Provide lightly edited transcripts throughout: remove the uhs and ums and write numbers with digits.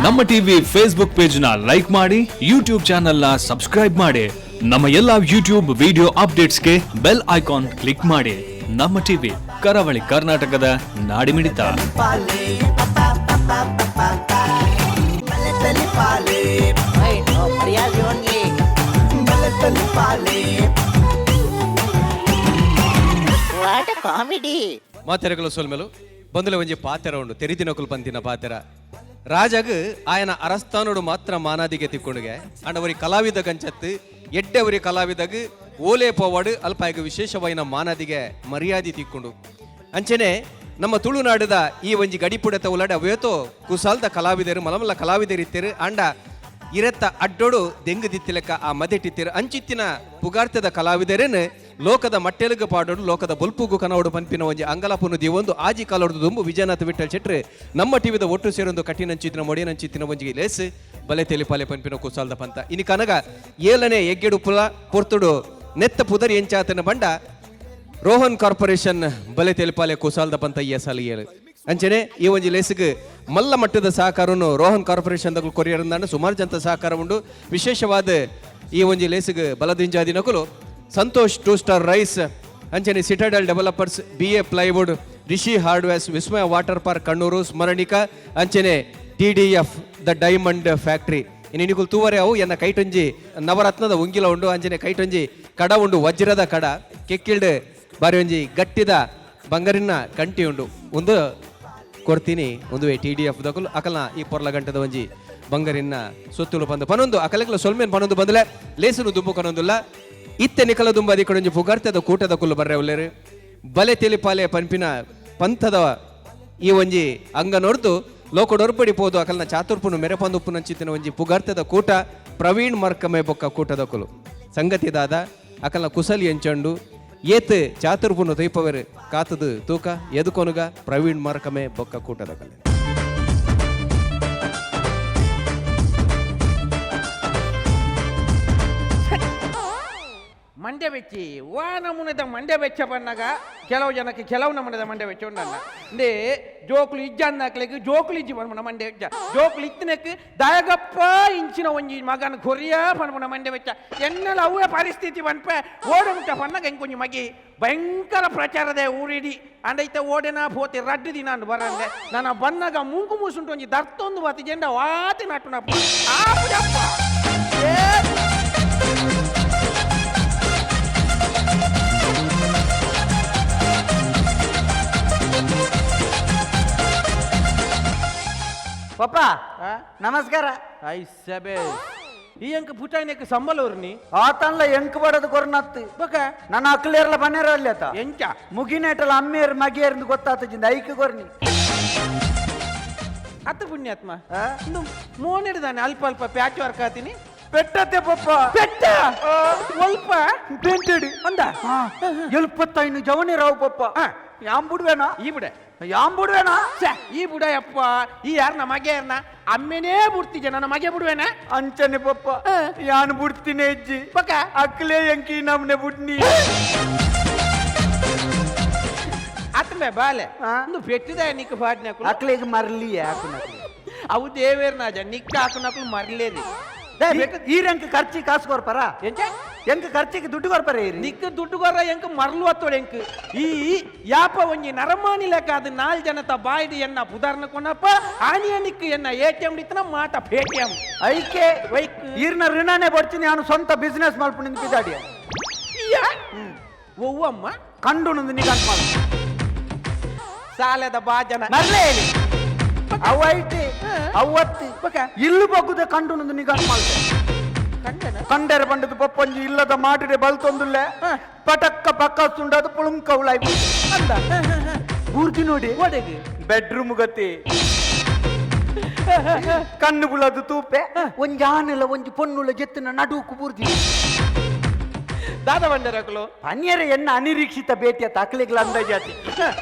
ನಮ್ಮ TV Facebook page ನ like ಮಾಡಿ, ಯೂಟ್ಯೂಬ್ ಚಾನೆಲ್ ನ ಸಬ್ಸ್ಕ್ರೈಬ್ ಮಾಡಿ. ನಮ್ಮ ಎಲ್ಲಾ ಯೂಟ್ಯೂಬ್ ವಿಡಿಯೋ ಅಪ್ಡೇಟ್ಸ್ಗೆ bell icon click ಮಾಡಿ. ನಮ್ಮ ಟಿವಿ, ಕರಾವಳಿ ಕರ್ನಾಟಕದ ನಾಡಿಮಿಡಿತ. What comedy. ಮಾತೆರಗಲ ಸೊಲ್ಮೆಲು ಬಂದುಲೆ ಒಂಜಿ ಪಾತೆರ ಉಂಡು, ತೆರಿದಿನಕುಲು ಪಂತಿನ ಪಾತೆರ. ರಾಜಗ್ ಆಯನ ಅರಸ್ತಾನೋಡು ಮಾತ್ರ ಮಾನಾದಿಗೆ ತಿಕ್ಕೊಂಡುಗೆ ಅಂಡ ಒರಿ ಕಲಾವಿದ ಗಂಚತ್ತು ಎಡ್ಡೆ ಒರಿ ಕಲಾವಿದಗ್ ಓಲೆ ಪೋವಾಡು ಅಲ್ಪಾಯಗ ವಿಶೇಷವಾಯಿನ ಮಾನಾದಿಗೆ ಮರ್ಯಾದೆ ತಿಕ್ಕೊಂಡು. ಅಂಚನೆ ನಮ್ಮ ತುಳುನಾಡದ ಈ ಒಂಜಿ ಗಡಿಪುಡತ ಉಲಾಡ ಅವೇತೋ ಕುಸಾಲ್ದ ಕಲಾವಿದರು, ಮಲಮಲ್ಲ ಕಲಾವಿದರು ಇತ್ತೇರು. ಅಂಡ ಇರತ್ತ ಅಡ್ಡೋಡು ದೆಂಗು ದಿತ್ತಿಲೆಕ್ಕ ಆ ಮದೆಟಿತ್ತಿರು. ಅಂಚಿತ್ತಿನ ಪುಗಾರ್ತದ ಕಲಾವಿದರೇನು ಲೋಕದ ಮಟ್ಟೆಲುಗು ಪಾಡೋಡು, ಲೋಕದ ಬೊಲ್ಪುಗು ಕನವಡು ಪನ್ಪಿನ ಒಂಜಿ ಅಂಗಲಾಪುನು ದಿವೊಂದು ಆಜಿ ಕಾಲೊಡ್ದು ದುಂಬು ವಿಜಯನಾಥ ವಿಠಲ್ ಶೆಟ್ರು ನಮ್ಮ ಟಿವಿದ ಒಟ್ಟು ಸೇರೊಂದು ಕಠಿಣಂಚಿತ್ತಿನ ಮೊಡಿನಂಚಿತ್ತಿನ ಒಂಜಿ ಲೇಸ್ ಬಲೆ ತೆಲಿಪಾಲೆ ಪನ್ಪಿನ ಕುಸಾಲ್ದ ಪಂತ. ಇನಿ ಕನಗ ಏಳನೇ ಎಗ್ಗೆಡು ಪುಲ ಪೊರ್ತುಡು ನೆತ್ತ ಪುದರ್ ಎಂಚಾತನ ಬಂಡ ರೋಹನ್ ಕಾರ್ಪೊರೇಷನ್ ಬಲೆ ತೆಲಿಪಾಲೆ ಕುಸಾಲ್ದ ಪಂತ ಎಸಾಲಿ ಏಳು. ಅಂಚನೆ ಈ ಒಂಜಿ ಲೇಸ್ಗ್ ಮಲ್ಲ ಮಟ್ಟದ ಸಹಕಾರವನ್ನು ರೋಹನ್ ಕಾರ್ಪೊರೇಷನ್ ದಕುಲು ಕೊರಿಯರ್ ಸುಮಾರು ಜನ ಸಹಕಾರ ಉಂಡು. ವಿಶೇಷವಾದ ಈ ಒಂಜಿ ಲೇಸ್ಗ್ ಬಲದಿಂಜಾದಿ ನಕುಲು ಸಂತೋಷ್ two star rice, ಅಂಚನೆ Citadel Developers, B A Plywood, Rishi Hardwares, Vismaya Water Park Kannur, Smaranika, ಅಂಚನೆ T D F the diamond factory. ಇನ್ನು ನಿಕುಲು ತೂವರೆ ಅವು ಎನ್ನ ಕೈಟೊಂಜಿ ನವರತ್ನದ ಉಂಗಿಲ ಉಂಡು, ಅಂಚನೆ ಕೈಟೊಂಜಿ ಕಡ ಉಂಡು, ವಜ್ರದ ಕಡ, ಕೆಕ್ಕಿಲ್ಡ್ ಬಾರಿ ಒಂಜಿ ಗಟ್ಟಿದ ಬಂಗಾರಿನ ಕಂಟಿ ಉಂಡು. ಒಂದು ಕೊಡ್ತೀನಿ ಒಂದುವೆ T D F ದಕುಲು ಅಕಲ್ನ ಈ ಪೊರ್ಲ ಗಂಟದ ಒಂಜಿ ಬಂಗಾರಿನ ಸೊತ್ತುಲು ಪಂದು ಪನೊಂದು ಅಕಲಕಲ ಸೊಲ್ಮೇನ್ ಪನೊಂದು ಬಂದಲೆ ಲೇಸುನು ದುಂಬು ಕನೊಂದುಲ್ಲ. ಇತ್ತೆ ನಿಕಲ ದುಂಬು ಅದಿ ಪುಗಾರ್ತದ ಕೂಟದ ಕುಲ್ಲು ಬರ್ರೆ ಉಲ್ಲೇರು. ಬಲೆ ತೆಲಿಪಾಲೆ ಪನ್ಪಿನ ಪಂಥದ ಈ ಒಂಜಿ ಅಂಗ ನೋಡ್ದು ಲೋಕಡೊರ್ಪಡಿ ಪೋದು ಅಕಲ್ನ ಚಾತುರ್ಪುನು ಮೆರೆಪಂದುಪ್ಪುನಂಚಿತ್ತಿನ ಒಂಜಿ ಪುಗಾರ್ತದ ಕೂಟ ಪ್ರವೀಣ್ ಮರ್ಕಮೆ ಬೊಕ್ಕ ಕೂಟದ ಕುಲು ಸಂಗತಿ ದಾದ, ಅಕಲ್ನ ಕುಸಲಿ ಎಂಚಂಡು, ಏತ್ ಚಾತುರ್ಪುನು ತೈಪವರು ಕಾತದು ತೂಕ ಎದುಕೊನುಗ ಪ್ರವೀಣ್ ಮರ್ಕಮೆ ಬೊಕ್ಕ ಕೂಟದ ಕಲೆ. ಮಂಡ್ಯ ಬೆಚ್ಚಿ ವಾ ನಮೂನೆದ ಮಂಡ್ಯ ಬೆಚ್ಚ ಬನ್ನಾಗ ಕೆಲವು ಜನಕ್ಕೆ ಕೆಲವು ನಮೂನೆದ ಮಂಡ್ಯ ಬೆಚ್ಚ ಉಂಡಲ್ಲ. ಅಂದೇ ಜೋಕುಲು ಇಜ್ಜ ಅಂದಾಕ್ಲೆಗ್ ಜೋಕುಲು ಇಜ್ಜಿ ಪನ್ಪುನ ಮಂಡ್ಯ ಬೆಚ್ಚ, ಜೋಕುಲು ಇತ್ತಿನಕ್ ದಾಯಗಪ್ಪ ಇಂಚಿನ ಒಂಜಿ ಮಗನ ಕೊರಿಯ ಪನ್ಪುನ ಮಂಡ್ಯ ಬೆಚ್ಚ. ಎನ್ನಲ ಅವೇ ಪರಿಸ್ಥಿತಿ ಪನ್ಪೆ ಓಡೆ ಮುಟ್ಟ ಪನ್ನಾಗ ಎಂಕೊಂಜಿ ಮಗಿ ಭಯಂಕರ ಪ್ರಚಾರದ ಊರಿಡಿ ಅಂಡೈತ ಓಡೆನಾ ಪೋತೆ ರಡ್ಡು ದಿನ ಅಂದ್ ಬರಂದೆ ನನ್ನ ಬನ್ನಾಗ ಮೂಂಕು ಮೂಸುಂಟು ಒಂಜಿ ದರ್ತೊಂದು ಬಾತಿ ಜೆಂಡ ವಾತಿ ನಟ್ಟುನಪ್ಪ ಆಪುಜಪ್ಪ. ಏ ಪಪ್ಪ. ಆ? ನಮಸ್ಕಾರ. ಐಸಬೆ ಈ ಅಂಕ ಪುಟಾಯಿನಕ್ಕೆ ಸಂಬಲೂರ್ನಿ. ಆತನ್ಲ ಎಂಕ್ ಬಡದು ಕೊರ್ನತ್ತು. ಬಕ? ನನ್ನ ಅಕ್ಲೇರ್ಲ ಬನ್ನೇರ ಅಲ್ಲಿ ಆತ. ಎಂಚ? ಮುಗಿನೇಟಲ ಅಮ್ಮೇರ್ ಮಗಿಯರ್ಂದು ಗೊತ್ತಾತ ಜಿಂದ ಐಕ್ ಕೊರ್ನಿ. ಅತ್ತ ಪುಣ್ಯಾತ್ಮ. ಆ? ಇಂದು ಮೋನಿಡ್ದಾನೆ ಅಲ್ಪ ಅಲ್ಪ ಪ್ಯಾಚ್ ವರ್ಕ್ ಆತೀನಿ. ಪೆಟ್ಟತ್ತೆ ಪಪ್ಪ. ಪೆಟ್ಟ ಒಲ್ಪ? ಪೆಂಟೆಡ್. ಅಂದ. ಎಲ್ಪತ್ತೈನು ಜವನಿ ರಾವ್ ಪಪ್ಪ. ಆ. ಯಾಂ ಬುಡ್ವೇನಾ? ಈ ಬಿಡ. ಯಾಂ ಬುಡ್ವೇನಾ? ಛೆ, ಈ ಬುಡಯಪ್ಪ, ಈ ಯಾರನ ಮಗೆ ಯಾರನ ಅಮ್ಮೆನೇ ಬುಡ್ತಿಜ, ನನ್ನ ಮಗೆ ಬಿಡುವೇನ? ಅಂಚನೆ ಪಪ್ಪ. ಆ. ಯಾನ್ ಬುಡ್ತೀನಿ ಅಜ್ಜಿ. ಬಕ? ಅಕ್ಲೇ ಎಂಕಿ ನಮ್ನೆ ಬುಡ್ನಿ. ಆತ್ಮೆ ಬಾಲೆ. ಆ? ಇಂದು ಪೆಟ್ಟಿದ ನಿಕ್ಕ ಫಾಡ್ನಕುಲು. ಅಕ್ಲೇಗ್ ಮರ್ಲಿ ಹಾಕುನಕ್ಲೆ. ಅವು ದೇವೇರ್ನಾಜ ನಿಕ್ಕ ಹಾಕುನಕುಲು ಮರ್ಲೇರಿ. ಈ ರಂಕ್ ಖರ್ಚಿ ಕಾಸು ಕೊರ್ಪರ? ಎಂಚ? ಎಂಕ್ ಖರ್ಚಿಗೆ ದುಡ್ಡು ಕೊರ್ಪರ ಇರಿ? ನಿಕ್ಕ ದುಡ್ಡು ಕೊರ, ಎಂಕ್ ಮರ್ಲು ಅತ್ತೋಡು ಎಂಕ್. ಈ ಯಾಪ ಒಂಜಿ ನರಮಾನಿ ಲೆಕ್ಕ ಅದು ನಾಲ್ ಜನತ ಬಾಯ್ದು ಎನ್ನ ಪುದಾರ್ನ ಕೊನಪ್ಪ ಆನಿಯ ನಿಕ್ಕು ಎನ್ನ A T M ಇತ್ತನ ಮಾತ ಪೇಟಿಎಂ. ಐಕೆ. ವೈಕ್. ಈರ್ನ ಋಣನೇ ಬಡ್ತೀನಿ, ನಾನು ಸ್ವಂತ ಬಿಸ್ನೆಸ್ ಮಲ್ಪುನಿಂದ ಪಿದಾಡಿಯ. ಈಯ ಒವ್ವಮ್ಮ? ಕಂಡು ನಿಗಂಟ್ ಮಾಡು. ಸಾಲದ ಬಾಜನ. ಮರ್ಲೇ ಹೇಳಿ ಅವ ಐತಿ ಅವತ್ತಿ. ಬಕ? ಇಲ್ಲು ಬಗ್ಗುದ ಕಂಡು ನಿಗಂಟ್ ಮಾಡ್ತೆ. ಕಂಡನ? ಕಂಡರ ಬಂಡದ ಪಪ್ಪಂಜಿ ಇಲ್ಲದ ಮಾಡಿರೆ ಬಲ್ತೊಂದುಲ್ಲೆ. ಹಾ. ಪಟಕ್ಕ ಪಕ್ಕ ಸುಂಡದ ಪುಳುಂಕ ಉಳಾಯ್. ಅಂದ. ಬೂರ್ಜಿ ನೋಡಿ. ಒಡೆಗೆ? ಬೆಡ್ರೂಮ್ ಗತಿ ಕಣ್ಣು ಬುಳದು ತೂಪೆ, ಒಂಜಿ ಆನೆಲ ಒಂಜಿ ಪೊನ್ನುಲ ಜೆತ್ತಿನ ನಡುಕು ಬೂರ್ಜಿ. ದಾದ ಬಂಡರಕಲು? ಪನ್ಯರ ಎನ್ನ ಅನಿರೀಕ್ಷಿತ ಭೇಟಿಯ ತಕಲಿಗ್ಲ ಅಂದಾಜಾತಿ.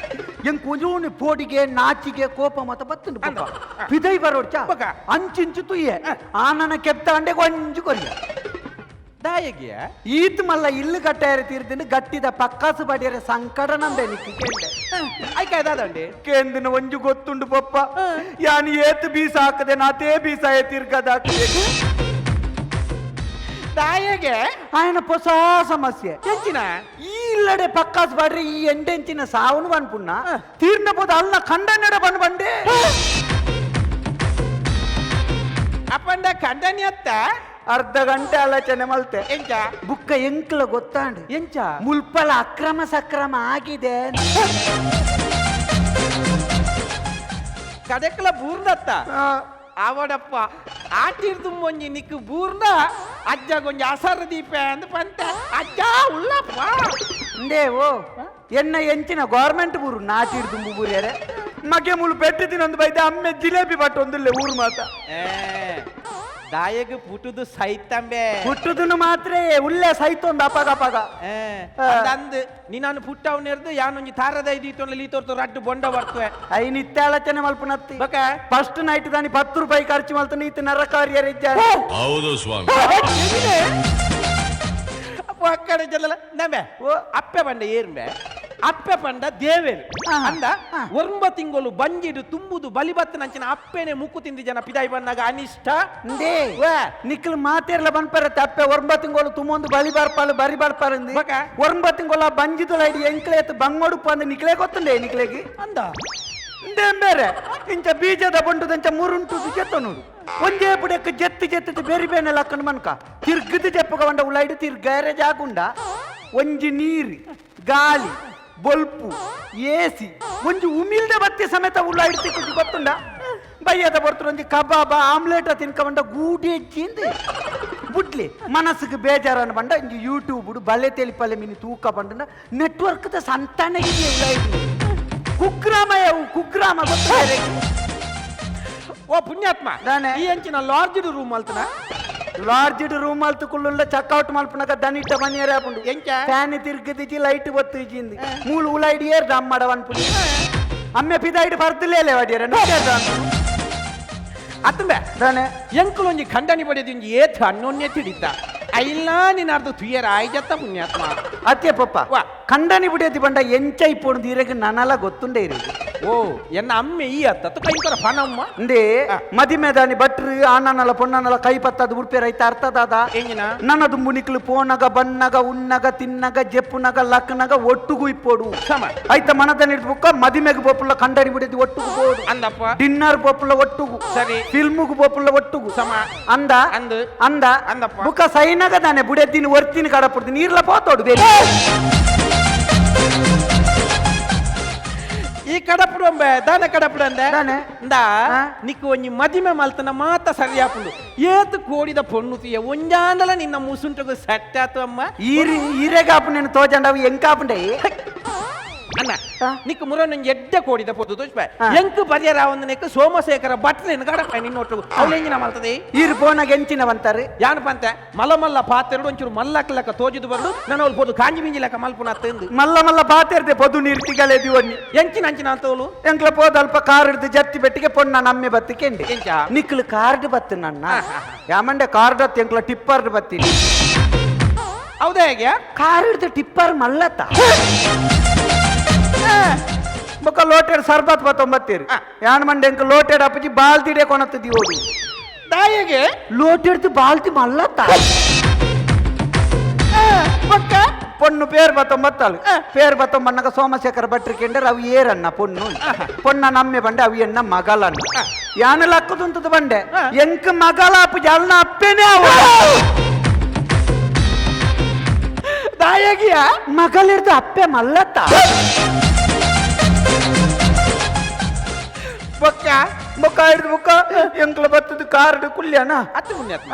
ಎಂಕ್ ಒಂಜೋನಿ ಪೋಡಿಗೆ ನಾಚಿಗೆ ಕೋಪ ಮತ ಬತ್ತುಂಡು ಪಪ್ಪ. ಪಿದೈ ಬರೋಡ್ಚ. ಬಕ. ಅಂಚಿಂಚು ತುಯ್ಯೆ, ಆನನ ಕೆಪ್ತ ಅಂಡೆ ಕೊಂಜು ಕೊರಿಯ. ದಾಯಗಿಯ ಈತ್ ಮಲ್ಲ ಇಲ್ಲು ಕಟ್ಟಾಯರ ತೀರ್ದಿಂದ ಗಟ್ಟಿದ ಪಕ್ಕಾಸು ಬಡಿಯರ ಸಂಕಟ ನಂದೆ ನಿಕ್ಕು ಕೇಂಡೆ. ಐಕ ದಾದಂಡಿ. ಕೇಂದಿನ ಒಂಜು ಗೊತ್ತುಂಡು ಪಪ್ಪ, ಯಾನ್ ಏತ್ ಬೀಸ ಹಾಕದೆ ನಾತೇ ಬೀಸಾಯ ತಿರ್ಗದಾಕದೆ. ದಾಯಗೆ ఆయన ಹೊಸ ಸಮಸ್ಯೆ. ಎಂಚಿನ? ಈ ಇಲ್ಲಡೆ ಪಕ್ಕಾಸು ಬಾಡ್ರೆ ಈ ಎಂಟೆಂಚಿನ ಸಾವನು ಅನ್ಪುಣ್ಣ ತೀರ್ನ ಪೋದ ಅಲ್ಲ ಖಂಡನೆಡ ಬಂದು ಬಂಡೆ. ಅಪ್ಪಂಡ ಖಂಡನಿ ಅತ್ತ. ಅರ್ಧ ಗಂಟೆ ಆಲೋಚನೆ ಮಲ್ತೆ. ಎಂಚ? ಬುಕ್ಕ ಎಂಕ್ಲ ಗೊತ್ತಾಂಡ್. ಎಂಚ? ಮುಲ್ಪಲ ಅಕ್ರಮ ಸಕ್ರಮ ಆಗಿದೆ. ಕಡೆಕ್ಲ ಬೂರ್ದತ್ತ ಆವಡಪ್ಪ ಆಟಿರ್ದು ಒಂಜಿ ನಿಕ್ಕು ಬೂರ್ನ ಅಜ್ಜಗೊಂಜಿ ಅಸರ ದೀಪ ಅಂದ್ ಪಂತ ಅಜ್ಜ ಉಳ್ಳಪ್ಪ. ಅಂದೇ ಓ ಎನ್ನ ಎಂಚಿನ ಗೌರ್ಮೆಂಟ್ ಬೂರು ನಾಟಿರ್ ದುಂಬು ಬೂರ್ಯಾರೆ ಮಗೆ ಮುಳು ಪೆಟ್ಟು ತಿನ್ನೊಂದು ಬೈದೆ ಅಮ್ಮೆ ಜಿಲೇಬಿ ಬಟ್ ಒಂದಿಲ್ಲ ಊರು ಮಾತ. ದಾಯಗ್ ಪುಟುದು ಸೈತಂಬೆ. ಹುಟ್ಟುದನ್ನು ಮಾತ್ರ ಉಲ್ಲೆ ಸೈತೊಂದು ಅಪಗ ಅಪಗ. ಅಂದ್ ನೀನು ಪುಟ್ಟವನಿರ್ದು ಯಾನೊಂಜಿ ತಾರದ ಇದೀತೊಂದು ಲೀತೋರ್ತು ರಡ್ಡು ಬೊಂಡ ಬರ್ತವೆ. ಐನ್ ಇತ್ತೆ ಆಲೋಚನೆ ಮಲ್ಪುನತ್ತಿ. ಬಕ ಫಸ್ಟ್ ನೈಟ್ ದಾನಿ 10 ರೂಪಾಯಿ ಖರ್ಚು ಮಲ್ತನ ಈತ ನರಕಾರ್ಯರ ಇದ್ದಾರೆ. ಹೌದು ಸ್ವಾಮಿ. ಅಕ್ಕಡೆ ಜಲ್ಲ ನಂಬೆ. ಓ. ಅಪ್ಪೆ ಪಂಡ ಏರ್ಂಬೆ ಅಪ್ಪೆ ಪಂಡ ದೇವೇರು ಅಂದ. ಒಂಬ ತಿಂಗಳು ಬಂಜಿಡು ತುಂಬುದು ಬಲಿಬತ್ತ ನಂಚಿನ ಅಪ್ಪೆನೆ ಮುಕ್ಕು ತಿಂದಿ ಜನ ಪಿದಾಯಿ ಬಂದಾಗ ಅನಿಷ್ಟ. ಅಂದೇ ವಾ. ನಿಕ್ಲು ಮಾತೇರ್ಲ ಬನ್ಪರತ್ತೆ ಅಪ್ಪೆ ಒಂಬ ತಿಂಗಳು ತುಮ್ಮೊಂದು ಬಲಿ ಬರ್ಪಾಲು ಬರಿ ಬರ್ಪಾಲು. ಬಕ. ಒಂಬ ತಿಂಗಳ ಬಂಜಿದುಲ ಐಡಿ ಎಂಕ್ಲೇತ್ ಬಂಗೋಡುಪ್ಪ ಅಂದ ನಿಕ್ಲೆ ಗೊತ್ತುಂಡೆ ನಿಕ್ಲೆಗೆ. ಅಂದ. ಇಂದೇ ಬೇರೆ ಇಂಚ ಬೀಜದ ಬಂಡುದಂಚ ಮುರುಂಟು ಜೆತ್ತ ನೋಡು ಒಂದೇ ಪುಡಕ್ಕೆ ಜೆತ್ತು ಜೆತ್ತದ ಬೇರೆ ಬೇನೆ ಲಕ್ಕನ ಮನ್ಕ ತಿರ್ಗದ ಜಪ್ಪಗ ಬಂಡ ಉಳೈಡು ತಿರ್ಗಾರೆ ಜಾಗುಂಡ ಒಂಜಿ ನೀರು ಗಾಳಿ ಬೊಲ್ಪು ಏಸಿ ಒಂಜಿ ಉಮಿಲ್ದ ಬತ್ತಿ ಸಮೇತ ಉಳ್ಳಾಯ್ಡು ತಿಕ್ಕುಜಿ ಗೊತ್ತುಂಡ. ಬಯ್ಯದ ಬರ್ತರು ಒಂಜಿ ಕಬಾಬ ಆಮ್ಲೆಟ್ ತಿನ್ಕೊಂಡ ಗೂಟಿ ಹೆಚ್ಚಿಂದ ಬುಡ್ಲಿ ಮನಸ್ಸಿಗೆ ಬೇಜಾರನ್ನು ಬಂಡ ಇಂಜಿ ಯೂಟ್ಯೂಬ್ ಬಲೆ ತೆಲಿಪಲೆ ಮಿನಿ ತೂಕ ಬಂಡ ನೆಟ್ವರ್ಕ್ದ ಸಂತಾನಗಿದೆ ಉಳ್ಳಾಯ್ಡು ಕುಗ್ರಾಮ ಯಾವು ಕುಗ್ರಾಮ ಗೊತ್ತ. ಓ ಪುಣ್ಯಾತ್ಮ. ದಾನೆ? ಈ ಅಂಚಿನ ಲಾರ್ಜ್ ರೂಮ್ ಅಲ್ತನ. ಲಾರ್ಜಿಡ್ ರೂಮ್ ಅಲ್ತು ಕುಳ್ಳುಳ್ಳ ಚೆಕ್ಔಟ್ ಮಲ್ಪನಕ ದನಿಟ್ಟ ಮನಿಯರೇ ಆಪುಂಡು. ಎಂಚ? ಫ್ಯಾನ್ ತಿರ್ಗದಿಜಿ ಲೈಟ್ ಒತ್ತಿಜಿಂది ಮೂಲು ಉಲೈಡ್ ಏರ್ ದಮ್ಮಡ ಅನ್ಪುಂಡು ಅಮ್ಮೆ ಪಿದಾಯ್ಡ್ ಬರ್ತಿಲ್ಲೇಲೆ ವಡಿಯರ. ಅತ್ತಂಬೆ. ದಾನೆ? ಎಂಕುಲೊಂಜಿ ಖಂಡನಿ ಬಡಿಯೋದು ಒಂಜಿ ಏತ್ ಅನ್ಯೋನ್ಯ ತಿಡಿತ ಐಲ್ಲ ನಿನ್ನಾರ್ದು ತುಯರ ಆಯ್ಜತ್ತ ಪುಣ್ಯಾತ್ಮ. ಅತ್ತೆ ಪಪ್ಪ. ವಾ. ಖಂಡನಿ ಬಿಡಿಯತಿ ಬಂಡ ಎಂಚ ಇಪ್ಪೊಂಡು ಇರಗ ನನಲ ಗೊತ್ತುಂಡೆ ಇರಿ. ಓ ಎನ್ನ ಅಮ್ಮೆ ಈ ಅತ್ತ ತುಕ ಇಂಕರ ಫನಮ್ಮ. ಅಂದೇ ಮದಿಮೆ ದಾನಿ ಭಟ್ರು ಆನನಲ ಪೊನ್ನನಲ ಕೈ ಪತ್ತದ ಉಡ್ಪೇರ ಐತ ಅರ್ಥದಾದ. ಎಂಜಿನ? ನನ್ನ ದುಂಬು ನಿಕ್ಲು ಪೋನಗ ಬನ್ನಗ ಉನ್ನಗ ತಿನ್ನಗ ಜೆಪ್ಪುನಗ ಲಕ್ಕನಗ ಒಟ್ಟುಗು ಇಪ್ಪೋಡು. ಸಮ. ಐತ ಮನದ ಬುಕ್ಕ ಮದಿಮೆಗ್ ಪೋಪುಲ್ಲ ಖಂಡನಿ ಬಿಡಿದಿ ಒಟ್ಟುಗು ಬೋಡು. ಅಂದಪ್ಪ. ಡಿನ್ನರ್ ಪೋಪುಲ್ಲ ಒಟ್ಟುಗು. ಸರಿ. ಫಿಲ್ಮುಗು ಪೋಪುಲ್ಲ ಒಟ್ಟುಗು. ಸಮ. ಅಂದ. ಅಂದು. ಅಂದ. ಅಂದಪ್ಪ. ಬುಕ್ಕ ಸೈನಗ ತಾನೆ ಬುಡೆದಿನ ಒರ್ತಿನ ಕಡಪುಡ್ದು ನೀರ್ಲ ಪೋತೋಡು ಬೇರೆ. ಈ ಕಡಪುಡು ಅಂಬೆ ದಾನ ಕಡಪುಡು ಅಂದೆ. ದಾನೆ? ಇಂದಾ. ಆ? ನಿಕ್ಕು ಒಂಜಿ ಮದಿಮೆ ಮಲ್ತನ ಮಾತ ಸರಿಯಾಪುಂಡು ಏತ್ ಕೋಡಿದ ಪೊಣ್ಣು ತುಯ ಒಂಜಾಂಡಲ ನಿನ್ನ ಮುಸುಂಟಗು ಸೆಟ್ ಆತು ಅಮ್ಮ. ಈರಿ ಈರೆಗಾಪು నేను ತೋಜಂಡ ಅವು ಎಂಕಾಪುಂಡೆ. ಅಣ್ಣ. ಆ? ನಿಕ್ಕು ಮುರನೊಂಜಿ ಎಡ್ಡೆ ಕೋಡಿದ ಪೊದ್ದು ತೋಜ್ಪ. ಆ. ಎಂಕ್ ಪರಿಯರ ನೆಕ್ ಸೋಮಶೇಖರ ಭಟ್ರೇನು ಕಡಪ ನಿನ್ನೊಟ್ಟು ಅವಳು ಎಂಜಿನ ಮಲ್ತದೆ. ಈರು ಪೋನಾಗ ಎಂಚಿನ ಬಂತಾರೆ. ಯಾನ್ ಪಂತೆ ಮಲ್ಲ ಮಲ್ಲ ಪಾತೆರಡು ಒಂಚೂರು ಮಲ್ಲಕ್ ಲೆಕ್ಕ ತೋಜಿದು ಬರಡು ನನ್ನ ಅವ್ಳು ಪೊದು ಕಾಂಜಿ ಮಿಂಜಿ ಲೆಕ್ಕ ಮಲ್ಪುನ ತಂದು. ಮಲ್ಲ ಮಲ್ಲ ಬಾತೆರ್ದೆ ಪೊದು ನೀರು ತಿಗಲೇದಿ ಒನ್ನಿ. ಎಂಚಿನ ಅಂಚಿನ ಅಂತವಳು. ಎಂಕ್ಲ ಪೋದ ಅಲ್ಪ ಕಾರ್ ಹಿಡ್ದು ಜತ್ತಿ ಬೆಟ್ಟಿಗೆ ಪೊಣ್ಣ ನಮ್ಮೆ ಬತ್ತಿ ಕೆಂಡೆ. ಎಂಚ? ನಿಕ್ಲು ಕಾರ್ಡ್ ಬತ್ತು ನನ್ನ ಯಾಮಂಡೆ ಕಾರ್ಡ್ ಹತ್ತಿ ಎಂಕ್ಲ ಟಿಪ್ಪರ್ ಬತ್ತೀನಿ. ಹೌದಾ ಹೇಗೆ? ಕಾರ್ ಹಿಡ್ದು ಟಿಪ್ಪರ್ ಮಲ್ಲತ್ತ ಬೊಕ್ಕ ಲೋಟೆಡ್ ಸರ್ಬತ್ ಬತ್ತೊಂಬತ್ತೀರಿ ಯಾನ್ ಮಂಡೆ ಎಂಕ್ ಲೋಟೆಡ್ ಅಪ್ಪಜಿ ಬಾಲ್ತಿಡೆ ಕೊನತ್ತದಿ ಓಡು. ದಾಯಗೆ? ಲೋಟೆಡ್ದು ಬಾಲ್ತಿ ಮಲ್ಲತ್ತ. ಬೊಕ್ಕ ಪೊಣ್ಣು ಪೇರ್ ಬತ್ತೊಂಬತ್ತಾಳು ಪೇರ್ ಬತ್ತೊಂಬನ್ನಗ ಸೋಮಶೇಖರ ಭಟ್ರು ಕೆಂಡರ್ ಅವು ಏರನ್ನ ಪೊಣ್ಣು ಪೊಣ್ಣ ನಮ್ಮೆ ಬಂಡೆ ಅವು ಎನ್ನ ಮಗಳನ್ನ ಯಾನ ಲಕ್ಕದುಂತದ ಬಂಡೆ ಎಂಕ್ ಮಗಳ ಅಪ್ಪಜಿ ಅಲ್ನ ಅಪ್ಪೇನೆ ಅವ. ದಾಯಗಿಯ? ಮಗಳಿರ್ದು ಅಪ್ಪೆ ಮಲ್ಲತ್ತ. ಬೊಕ್ಕ ಬೊಕ್ಕ ಹಿಡ್ದು ಬೊಕ್ಕ ಎಂಕ್ಲ ಬತ್ತದ ಕಾರ್ಡ್ ಕುಲ್ಯಾನ. ಅತ್ತು ಪುಣ್ಯಾತ್ಮ